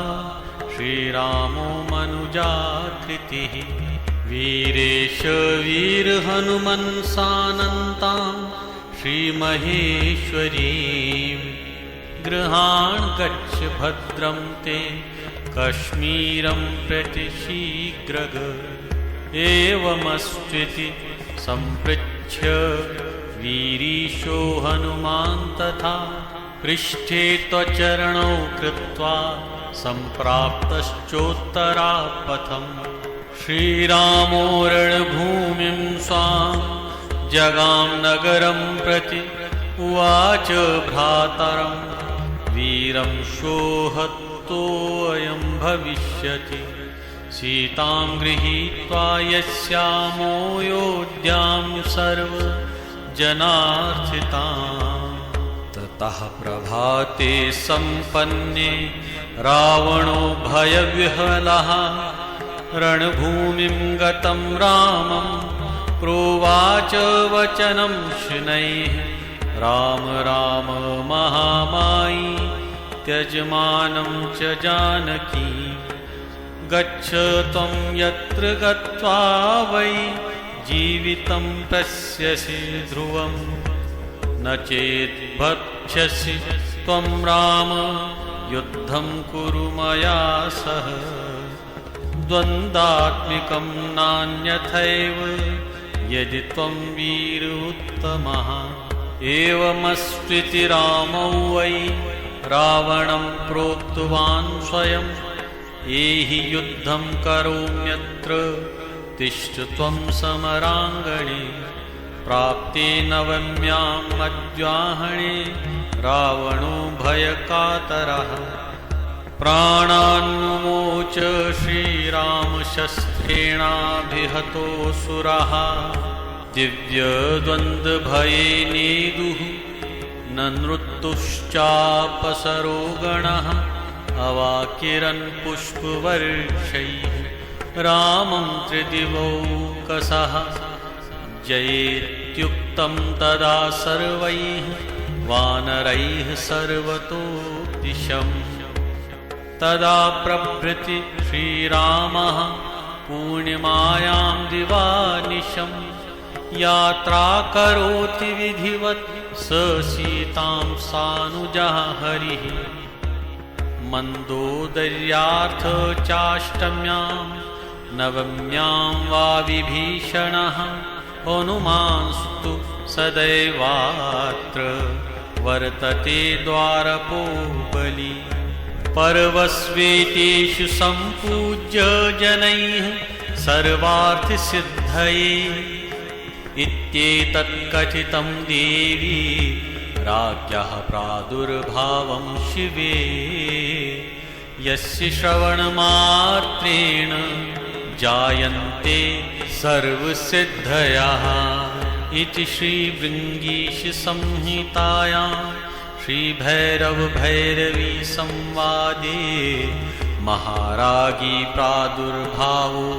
श्रीरामो मनुजाकृतिः। वीरेश वीर हनुमन् सानन्तां श्रीमहेश्वरीम्। गृहाण गच्छ भद्रं ते कश्मीरं प्रति शीघ्रग। एवमस्त्विति सम्पृच्छ्य वीरीशो हनुमान् तथा पृष्ठे त्वचरणौ कृत्वा सम्प्राप्तश्चोत्तरापथम्। श्रीरामो रणभूमिं स्वां जगाम नगरं प्रति। उवाच भ्रातरं वीरं श्वो हत्तोऽयं भविष्यति। सीतां गृहीत्वा यस्यामोऽयोध्यां सर्वजनार्थिताम्। ततः प्रभाते सम्पन्ने रावणो भयविह्वलः। रणभूमिं गतं रामं प्रोवाच वचनं शनैः। राम राम महामायी त्यज मानं च जानकी। गच्छ त्वं यत्र गत्वा वै जीवितं पश्यसि ध्रुवम्। न चेद्भक्ष्यसि त्वं राम युद्धं कुरु मया सह। द्वन्द्वात्मिकं नान्यथैव यदि त्वं वीर उत्तमः। एवमस्त्विति रामौ वै रावणं प्रोक्तवान् स्वयम्। एहि युद्धं करोम्यत्र तिष्ठ त्वं समराङ्गणे। प्राप्ते नवम्यां मध्याह्ने रावणो भयकातरः। प्राणान्मुमोच श्रीरामशस्त्रेणाभिहतोऽसुरः। दिव्यद्वन्द्वभयेनेदुः न नृत्तुश्चापसरो गणः। अवाकिरन् पुष्पवर्षैः रामं त्रिदिवौकसः। जयेत्युक्तं तदा सर्वैः वानरैः सर्वतो दिशम्। तदा प्रभृति श्रीरामः पूर्णिमायां दिवानिशम्। यात्रा करोति विधिवत् स सीतां सानुजः हरिः। मन्दोदर्यार्थ चाष्टम्यां नवम्यां वा विभीषणः। हनुमांस्तु सदैवात्र वर्तते द्वारपोपलि। पर्वस्वेतेषु सम्पूज्य जनैः सर्वार्थसिद्धये। इत्येतत्कथितं देवी राज्ञः प्रादुर्भावं शिवे। यस्य श्रवणमात्रेण जायन्ते सर्वसिद्धयः। इति श्रीभृङ्गीशसंहितायां श्रीभैरवभैरवीसंवादे महारागी प्रादुर्भावो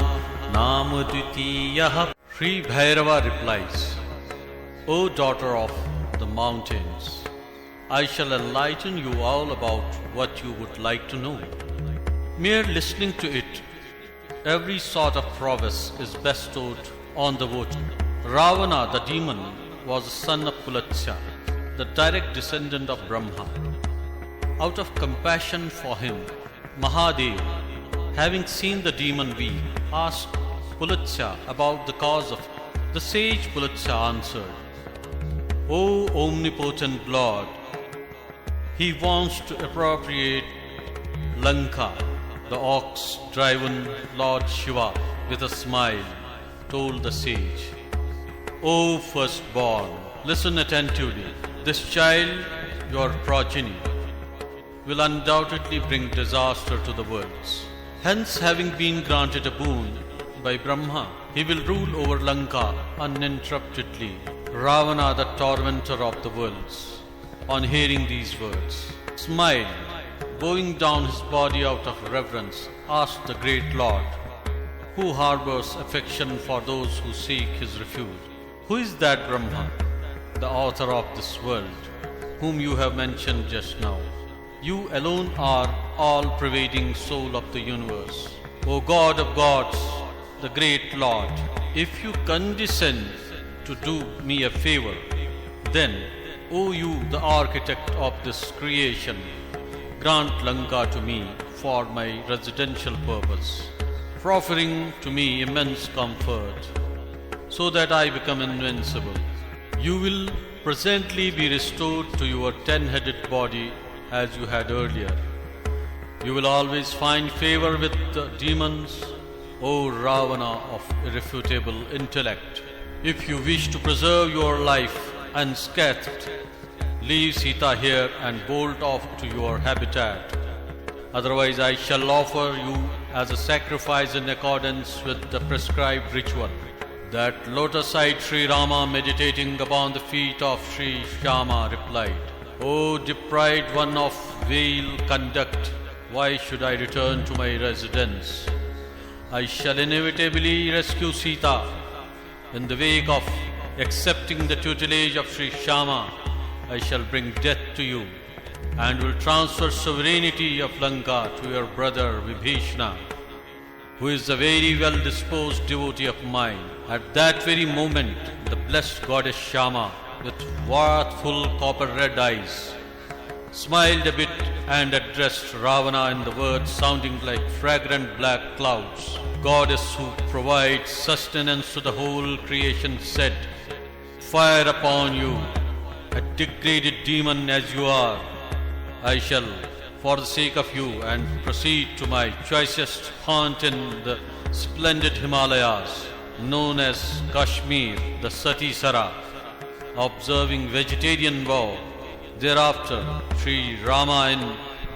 नाम द्वितीयः। Sri Bhairava replies, O daughter of the mountains, I shall enlighten you all about what you would like to know. Mere listening to it, every sort of prowess is bestowed on the voter. Ravana the demon was a son of Pulatsya, the direct descendant of Brahma. Out of compassion for him, Mahadev, having seen the demon weep, asked Pulatsya about the cause of it. The sage Pulatsya answered, O omnipotent Lord, he wants to appropriate Lanka. The ox-driven Lord Shiva, with a smile, told the sage, "O firstborn, listen attentively. This child, your progeny, will undoubtedly bring disaster to the worlds. Hence, having been granted a boon by Brahma, he will rule over Lanka uninterruptedly." Ravana, the tormentor of the worlds, on hearing these words, smiled, bowing down his body out of reverence, asked the great Lord, who harbors affection for those who seek his refuge, "Who is that Brahma, the author of this world, whom you have mentioned just now? You alone are all-pervading soul of the universe. O God of gods, the great Lord, if you condescend to do me a favor, then, O you, the architect of this creation, grant Lanka to me for my residential purpose, proffering to me immense comfort, so that I become invincible. You will presently be restored to your ten-headed body as you had earlier. You will always find favor with the demons, O Ravana of irrefutable intellect. If you wish to preserve your life unscathed, leave Sita here and bolt off to your habitat. Otherwise, I shall offer you as a sacrifice in accordance with the prescribed ritual." That lotus-eyed Sri Rama, meditating upon the feet of Sri Shama, replied, "O deprived one of vale conduct, why should I return to my residence? I shall inevitably rescue Sita. In the wake of accepting the tutelage of Sri Shama, I shall bring death to you and will transfer sovereignty of Lanka to your brother Vibhishna, who is a very well-disposed devotee of mine." At that very moment, the blessed goddess Shama, with wrathful copper-red eyes, smiled a bit and addressed Ravana in the words sounding like fragrant black clouds. "Goddess who provides sustenance to the whole creation said, fire upon you, a degraded demon as you are. I shall, for the sake of you, and proceed to my choicest haunt in the splendid Himalayas, known as Kashmir, the Sati Sara, observing vegetarian vow. Thereafter, Sri Rama in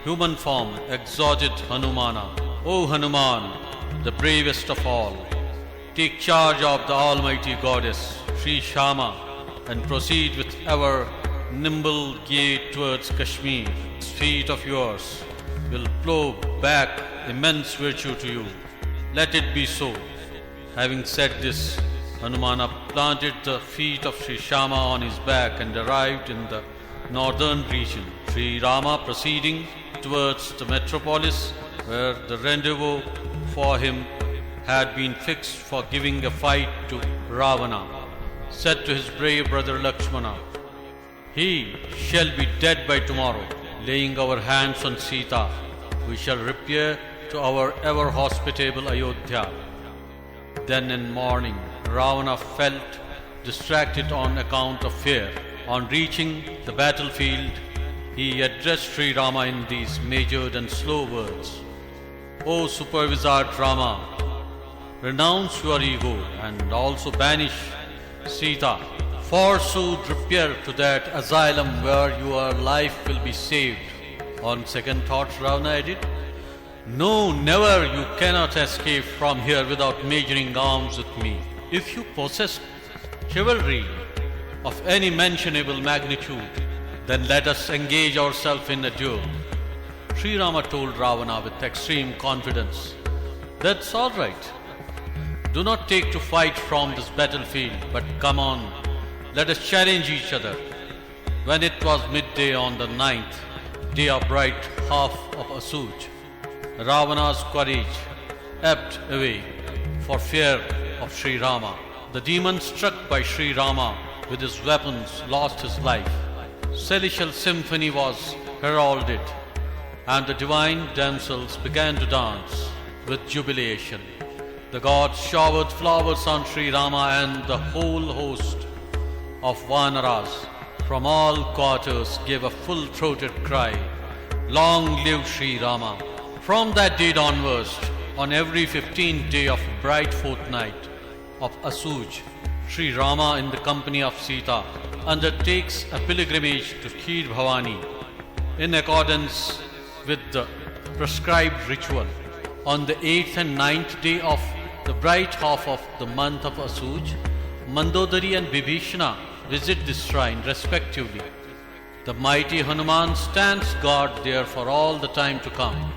human form exhorted Hanumana, O Hanuman, the bravest of all, take charge of the almighty goddess, Sri Shama, and proceed with ever nimble gait towards Kashmir. This feat of yours will blow back immense virtue to you. Let it be so. Having said this, Hanumana planted the feet of Sri Shama on his back and arrived in the northern region. Sri Rama, proceeding towards the metropolis where the rendezvous for him had been fixed for giving a fight to Ravana, said to his brave brother Lakshmana, "He shall be dead by tomorrow. Laying our hands on Sita, we shall repair to our ever hospitable Ayodhya." Then in morning, Ravana felt distracted on account of fear. On reaching the battlefield, he addressed Sri Rama in these measured and slow words, "O superwizard Rama, renounce your ego and also banish Sita. Forsooth, repair to that asylum where your life will be saved." On second thoughts, Ravana added, "No, never, you cannot escape from here without measuring arms with me. If you possess chivalry of any mentionable magnitude, then let us engage ourselves in a duel." Sri Rama told Ravana with extreme confidence, "That's all right. Do not take to fight from this battlefield, but come on, let us challenge each other." When it was midday on the ninth day of bright half of Asuj, Ravana's courage ebbed away for fear of Sri Rama. The demon struck by Sri Rama with his weapons lost his life. Celestial symphony was heralded, and the divine damsels began to dance with jubilation. The gods showered flowers on Sri Rama, and the whole host of Vanaras from all quarters gave a full-throated cry, "Long live Sri Rama!" From that date onwards, on every fifteenth day of bright fortnight of Asuj, Sri Rama in the company of Sita undertakes a pilgrimage to Kheer Bhavani in accordance with the prescribed ritual. On the eighth and ninth day of the bright half of the month of Asuj, Mandodari and Bibhishna visit this shrine respectively. The mighty Hanuman stands guard there for all the time to come.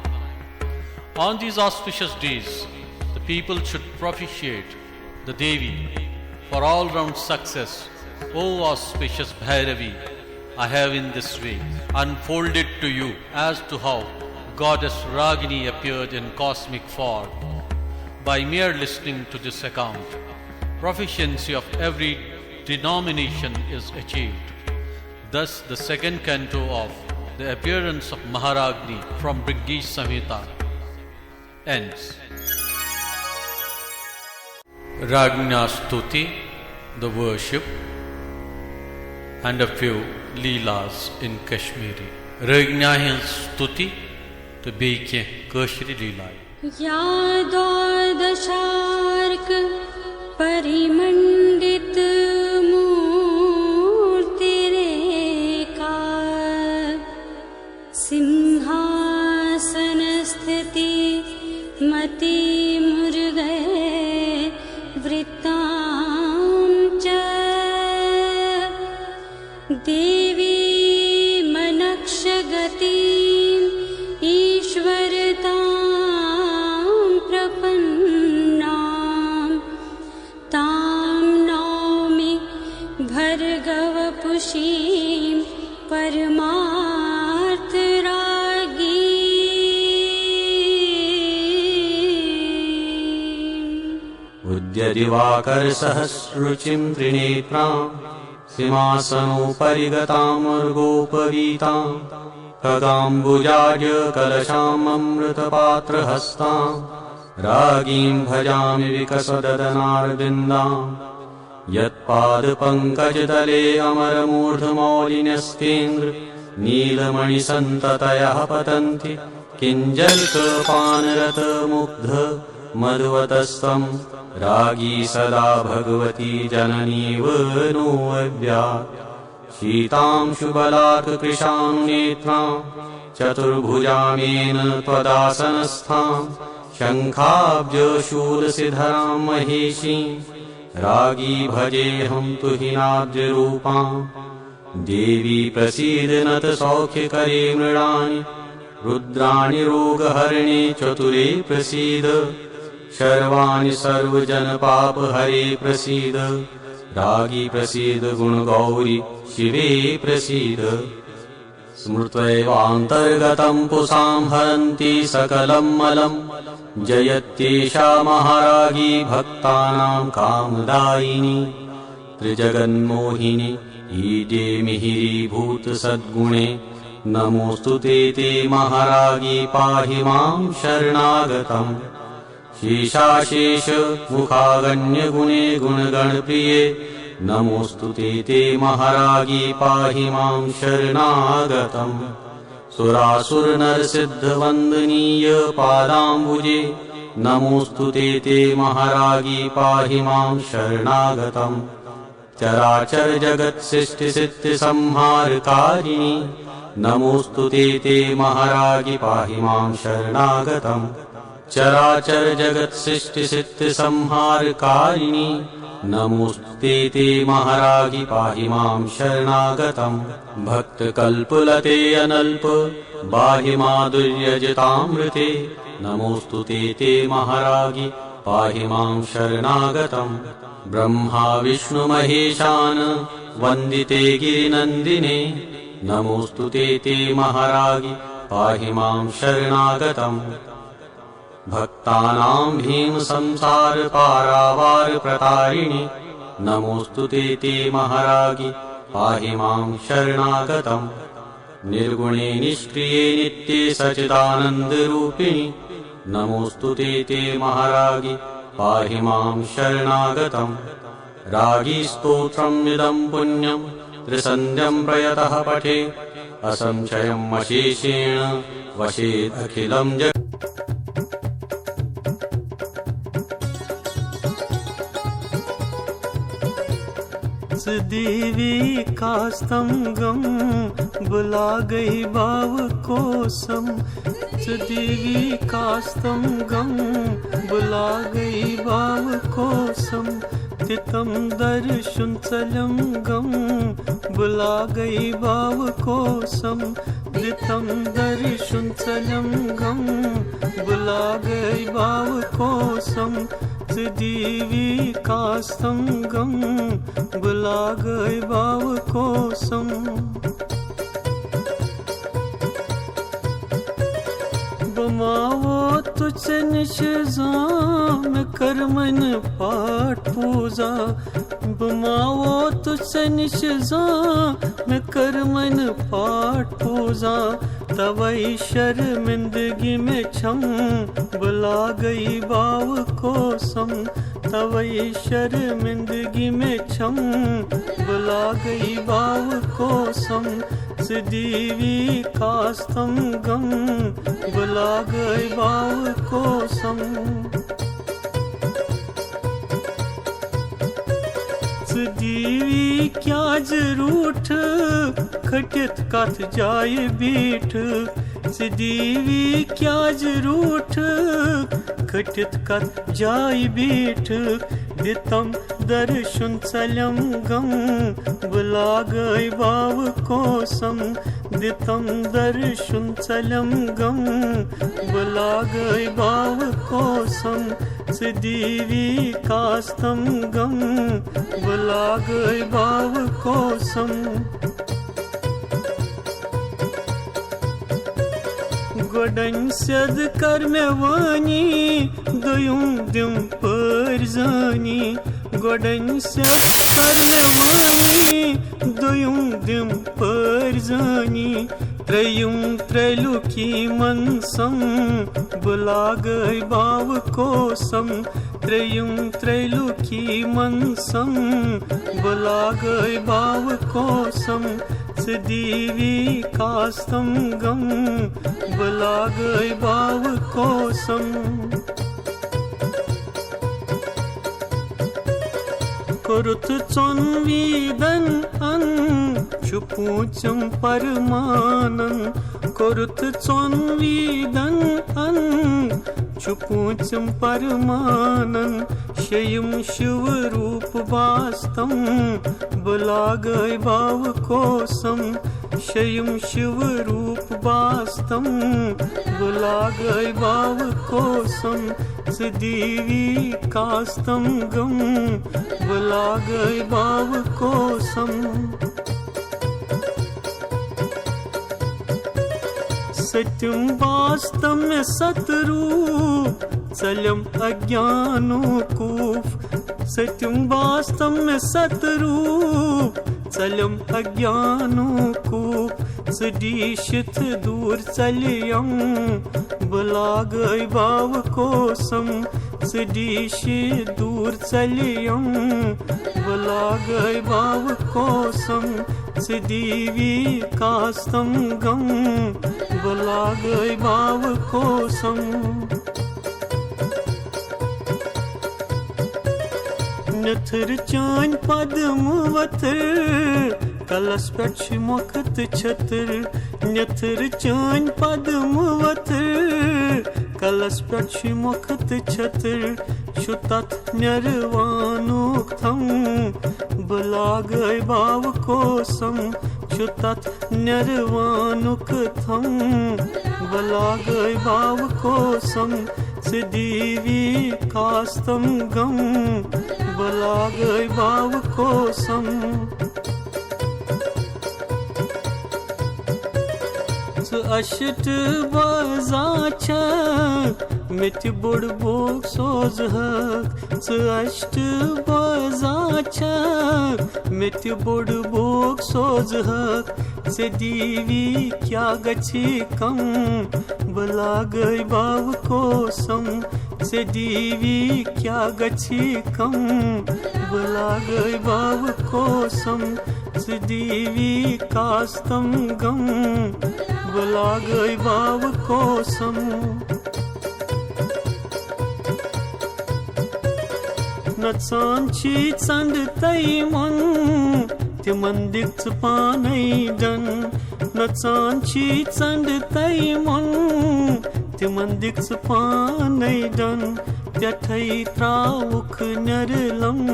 On these auspicious days, the people should propitiate the Devi for all round success. O auspicious Bhairavi, I have in this way unfolded to you as to how Goddess Ragini appeared in cosmic form. By mere listening to this account, proficiency of every denomination is achieved. Thus, the second canto of the appearance of Maharagni from Briggi Samhita ends. Ragnya Stuti, the worship, and a few Leelas in Kashmiri. Ragnya hins stuti, the beke Kashmiri Leela. या द्वादशार्कपरिमण्डितमूर्तिरेका सिंहासनस्थितिमतिमुर्गैर्वृत्तां च देवीमनक्षगतीं ईश्वरतां प्रपन्नां तां नौमि भर्गवपुषीं परमार्थरागी। उद्य दिवाकरसहस्ररुचिं त्रिनेत्रां सिंहासनोपरिगतामुर्गोपवीतां खगाम्बुजाढ्यकलशाममृतपात्रहस्तां रागीं भजामि विकसददनारविन्दां यत्पादपङ्कजतले अमरमूर्धमौलिन्यस्तेन्द्र नीलमणिसन्ततयः पतन्ति किञ्जल्कपानरतमुग्धमधुवतस्तं रागी सदा भगवती जननीव नोऽव्यात्। शीतांशुबलात्कृशानुनेत्रां चतुर्भुजामेन त्वदासनस्थां शङ्खाब्जशूलशिधरां महेशीं रागी भजेऽहं तुहिनाद्रिरूपां। देवी प्रसीद नतसौख्यकरे मृडानि रुद्राणि रोगहरणे चतुरे प्रसीद। शर्वाणि सर्वजनपापहरे प्रसीद। रागी प्रसीद गुणगौरि शिवे प्रसीद। स्मृत्वैवान्तर्गतं पुंसां हरन्ती सकलं मलं जयत्येषा महारागी भक्तानां कामदायिनी त्रिजगन्मोहिनी। ईडे मिहिरीभूतसद्गुणे नमोऽस्तु ते ते महारागी पाहि मां शरणागतम्। शेषाशेषमुखागण्यगुणे गुणगणप्रिये नमोऽस्तु ते ते महारागी पाहि मां शरणागतम्। सुरासुरनरसिद्धवन्दनीयपादाम्बुजे नमोऽस्तु ते ते महारागी पाहि मां शरणागतम्। चराचरजगत्सृष्टिस्थितिसंहारकारिणी नमोऽस्तु ते ते महारागी पाहि मां शरणागतम्। चराचरजगत्सृष्टिस्थितिसंहारकारिणी नमोऽस्तु ते ते महारागी पाहि मां शरणागतम्। भक्तकल्पलते अनल्पबाह्यमाधुर्यजितामृते नमोऽस्तु ते ते महारागी पाहि मां शरणागतम्। ब्रह्मा विष्णुमहेशान वन्दिते गिरिनन्दिने नमोऽस्तु ते ते महारागी पाहि मां शरणागतम्। भक्तानां भीमसंसारपारावारप्रतारिणी नमोऽस्तु ते ते महारागी पाहि मां शरणागतम्। निर्गुणे निष्क्रिये नित्ये सच्चिदानन्दरूपिणी नमोऽस्तु ते ते महारागी पाहि मां शरणागतम्। रागी स्तोत्रमिदं पुण्यं त्रिसन्ध्यं प्रयतः पठे असंशयमशेषेण वशेदखिलं जगत्। ژٕ دیوی کاستم گم، بہٕ لاگے باوٕ کوسم۔ ژٕ دیوی کاستم گم، بہٕ لاگے باوٕ کوسم۔ تِتم درشُن ژلم گم، بہٕ لاگے باوٕ کوسم۔ دِتم درشُن ژلم گم، بہٕ لاگے باوٕ کوسم۔ ژٕ دیوی کاستم گم، بہٕ لاگے باوٕ کوسم۔ بہٕ ما ووتُس ژےٚ نِش زانٛہہ، مےٚ کٔر مَنہِ پاٹھ پوٗزا۔ بہٕ ما ووتُس ژےٚ نِش زانٛہہ، مےٚ کٔر مَنہِ پاٹھ پوٗزا۔ توے شرمندگی مےٚ چھم، بہٕ لاگے باوٕ کوسم۔ توے شرمندگی مےٚ چھم، بہٕ لاگے باوٕ کوسم۔ ژٕ دیوی کاستم گم، بہٕ لاگے باوٕ کوسم۔ ژٕ دیوی کیازِ روٗٹھ، کھٔٹِتھ کتھ جایہِ بیٖٹھ؟ ژٕ دیوی کیازِ روٗٹھ، کھٔٹِتھ کتھ جایہِ بیٖٹھ؟ دِتم درشُن ژلم گم، بہٕ لاگے باوٕ کوسم۔ دِتم درشُن ژلم گم، بہٕ لاگے باوٕ کوسم۔ ژٕ دیوی کاستم گم، بہٕ لاگے باوٕ کوسم۔ گۄڈَن سیٚد کر مےٚ وٲنی، دوٚیُم دِم پٲرۍ زٲنی۔ گۄڈَن سیٚد کر مےٚ وٲنی، دوٚیُم دِم پٲرۍ زٲنی۔ ترٛیٚیِم ترٛیٚلُک یِمن سم، بہٕ لاگے باوٕ کوسم۔ ترٛیٚیِم ترٛیٚلُک یِمن سم، بہٕ لاگے باوٕ کوسم۔ ژٕ دیوی کاستم گم، بہٕ لاگے باوٕ کوسم۔ کوٚرُتھ ژۄن ویٖدن ان، چھُ پوٗنٛژِم پرمانن۔ کوٚرُتھ ژۄن ویٖدن ان، چھُ پوٗنٛژِم پرمانن۔ شیٚیِم شِو روٗپ باستم، بہٕ لاگے باوٕ کوسم۔ شیٚیِم شِو روٗپ باستم، بہٕ لاگے باوٕ کوسم۔ ژٕ دیوی کاستم گم، بہٕ لاگے باوٕ کوسم۔ سٔتِم باستم مےٚ ستروٗپ، ژلم اگیانُک کوٗف۔ سٔتِم باستم مےٚ ستروٗپ، ژلم اگیانُک کوٗف۔ ژٕ ڈیٖشِتھ دوٗر ژلیم، بہٕ لاگے باوٕ کوسم۔ ژٕ ڈیٖشِتھ دوٗر ژلیم، بہٕ لاگے باوٕ کوسم۔ ژٕ دیوی کاستم گم، بہٕ لاگے باوٕ کوسم۔ نیٚتھٕر چٲنۍ پدم ؤتھٕر، کلس پٮ۪ٹھ چھِ مۄکھٕ تہٕ چھٔتٕر۔ نیٚتھٕر چٲنۍ پدم ؤتھٕر، کلس پٮ۪ٹھ چھِ مۄکھٕ تہٕ چھٔتٕر۔ چھُ تتھ نِروانُک تھم، بہٕ لاگے باوٕ کوسم۔ چھُ تتھ نِروانُک تھم، بہٕ لاگے باوٕ کوسم۔ ژٕ دیوی کاستم گم، بہٕ لاگے باوٕ کوسم۔ ژٕ اَشٹہٕ بازا چھَکھ، مےٚ تہِ بوٚڑ بوگ سوزہَکھ۔ ژٕ اَشٹہٕ بازا چھَکھ، مےٚ تہِ بوٚڑ بوگ سوزہَکھ۔ ژےٚ دیٖوی کیٛاہ گژھِ کم، بہٕ لاگے باوٕ کوسم۔ ژےٚ دیٖوی کیٛاہ گژھِ کم، بہٕ لاگے باوٕ کوسم۔ ژٕ دیٖوی کاستم غم، بہٕ لاگے باوٕ کوسم۔ نژان چھی ژنڈ تیمن، تمن دِکھ ژٕ پانے ڈن۔ نژان چھی ژنڈ تیمن، تمن دِکھ ژٕ پانے ڈن۔ پٮ۪ٹھے تراوُکھ نٮ۪رلم،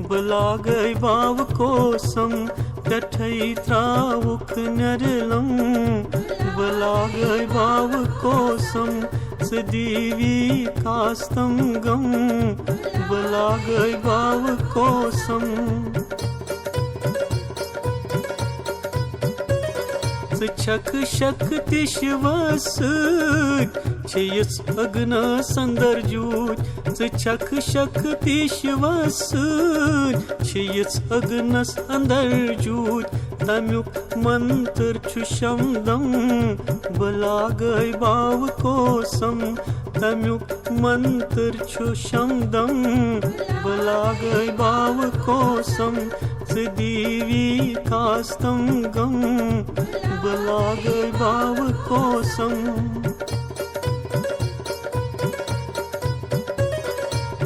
بہٕ لاگے باوٕ کوسم۔ پٮ۪ٹھے تراوُکھ نٮ۪رلم، بہٕ لاگے باوٕ کوسم۔ ژٕ دیوی کاستم غم، بہٕ لاگے باوٕ کوسم۔ ژٕ چھکھ شکتی شِوس سۭتۍ، چھِ یِژھ اگنس اندر جوٗتۍ۔ ژٕ چھکھ شکتی شِوس سۭتۍ، چھِ یِژھ اگنس اندر جوٗتۍ۔ تمیُک منتر چھُ شمدم، بہٕ لاگے باوٕ کوسم۔ تمیُک منتر چھُ شمدم، بہٕ لاگے باوٕ کوسم۔ ژٕ دیوی کاستم غم، بہٕ لاگے باوٕ کوسم۔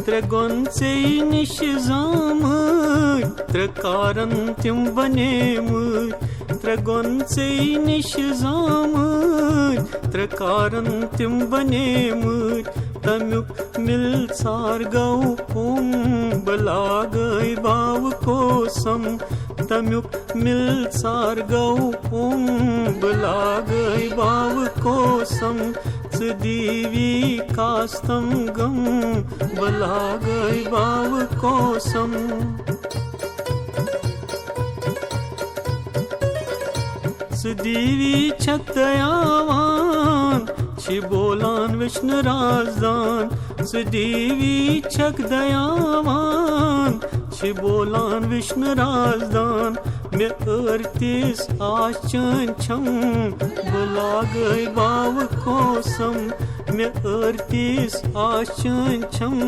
ترٛےٚ گۄن ژے نِش زامٕتۍ، ترٛےٚ کارن تِم بنیمٕتۍ۔ ترٛےٚ گۄن ژے نِش زامٕتۍ، ترٛےٚ کارن تِم بنیمٕتۍ۔ تمیُک مِلژار گوٚو اوم، بہٕ لاگے باوٕ کوسم۔ تمیُک مِلژار گوٚو اوم، بہٕ لاگے باوٕ کوسم۔ ژٕ دیوی کاستم غم، بہٕ لاگے باوٕ کوسم۔ ژٕ دیوی چھکھ دیاوان، چھِ بولان وشنو رازدان۔ ژٕ دیوی چھکھ دیاوان، چھِ بولان وشنو رازدان۔ مےٚ ٲرتِس آسہِ چٲنۍ چھم، بہٕ لاگے باوٕ کوسم۔ مےٚ ٲرتِس آسہِ چٲنۍ چھم،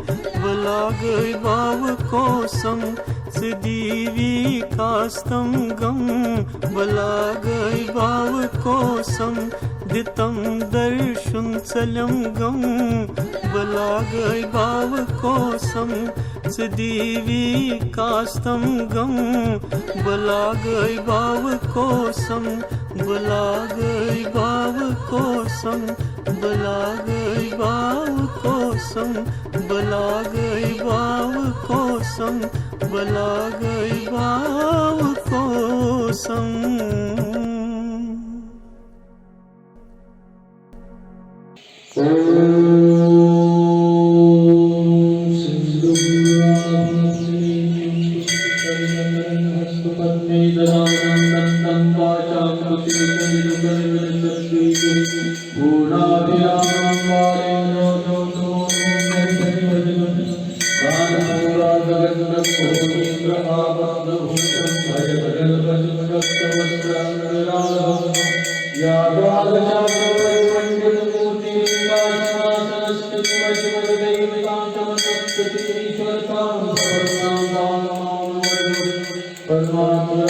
بہٕ لاگے باوٕ کوسم۔ ژٕ دیوی کاستم غم، بہٕ لاگے باوٕ کوسم۔ دِتم درشُن ژٔلِم غم، بہٕ لاگے باوٕ کوسم۔ ژٕ دیوی کاستم غم، بہٕ لاگے باوٕ کوسم۔ بہٕ لاگے باوٕ کوسم، بہٕ لاگے باوٕ کوسم، بہٕ لاگے باوٕ کوسم، بہٕ لاگے باوٕ کوسم۔ ॐ सिन्दूराभरणसंयुक्तं पुष्पकर्णकरं हस्तपद्मे गदाधरं दण्डं पाशाङ्कुशं च निरुपरिमितशक्तिं पूर्णाभिरामं वालेन परमात्मा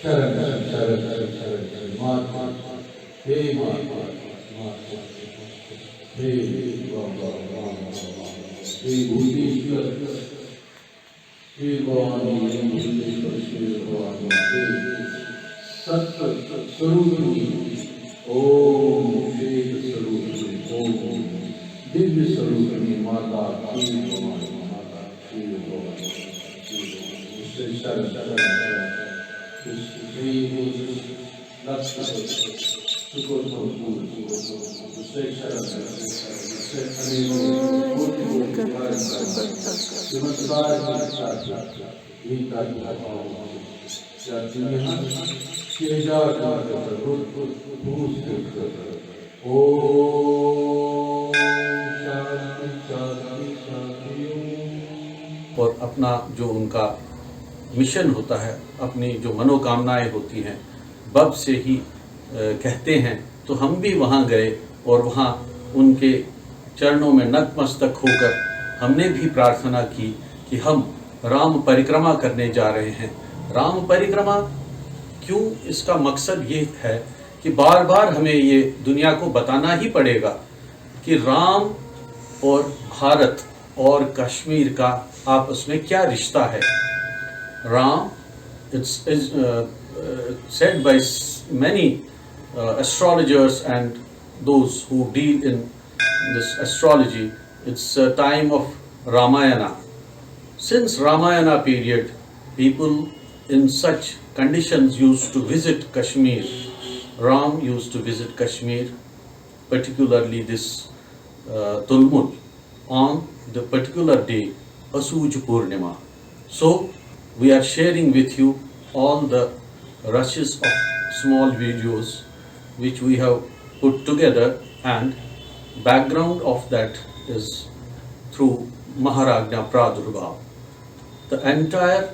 شرن شرن شرن شرن مات، ہے مات، مات، ہے بابا، مات، ہے بھوتیشور، ہے بھوانی، ہے بھوتیشور، ہے بھوانی، ہے ست سروپنی، اوم شید سروپنی، اوم دِویہ سروپنی ماتا، ہے بھوانی ماتا، ہے بھوانی، ہے بھوانی۔ اس سے شرم، شرم، شرم۔ اس سے نفس کو، شکر کو، شکر کو، اس سے شرم، اس سے شرم، اس سے امیری، کوٹی کوٹی شکر، شکر، شکر۔ یہ مت سارے شکر۔ یا دنیا شہجار خٲطرٕ، رُت رُت پھوٗس دیُن خٲطرٕ۔ اوم شانتی، شانتی، شانتی، اوم۔ اور اپنا جو ان کا مشن ہوتا ہے، اپنی جو منوکامنائیں ہوتی ہیں، بب سے ہی، اے، کہتے ہیں، تو ہم بھی وہاں گئے اور وہاں ان کے چرنوں میں نتمستک ہو کر ہم نے بھی پرارتھنا کی کہ ہم رام پریکرما کرنے جا رہے ہیں۔ رام پریکرما کیوں، اس کا مقصد یہ ہے کہ بار بار ہمیں یہ دنیا کو بتانا ہی پڑے گا کہ رام اور بھارت اور کشمیر کا آپس میں کیا رشتہ ہے۔ Ram, it's, it's uh, uh, said by s- many uh, astrologers and those who deal in this astrology, it's a time of Ramayana. Since Ramayana period, people in such conditions used to visit Kashmir. Ram used to visit Kashmir, particularly this uh, Tulmul, on the particular day, Asuj Purnima. So, we are sharing with you all the rushes of small videos which we have put together, and background of that is through Maharajna Pradurbav. The entire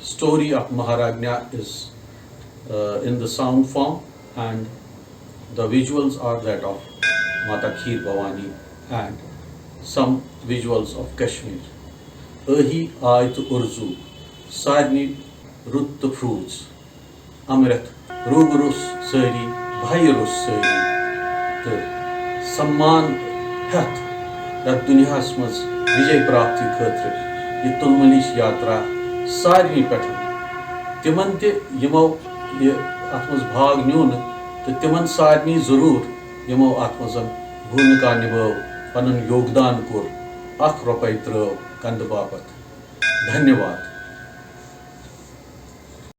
story of Maharajna is uh, in the sound form, and the visuals are that of Mata Kheer Bhavani and some visuals of Kashmir. Ahi aayat urzu sarni rut phruz amrit روٗد روٚس سٲری، بھایہِ روٚس سٲری، تہٕ سمان ہٮ۪تھ یَتھ دُنیاہَس منٛز وِجے پراپتی خٲطرٕ یہِ تُلمُلِچ یاترا سارنٕے پٮ۪ٹھ، تِمَن تہِ یِمو یہِ اَتھ منٛز بھاگ نیوٗ نہٕ، تہٕ تِمَن سارنٕے ضروٗر یِمو اَتھ منٛز بھوٗمِکا نِبٲو، پَنُن یوگدان کوٚر، اَکھ رۄپَے ترٲو کَندٕ باپَتھ۔ دھنیہ واد۔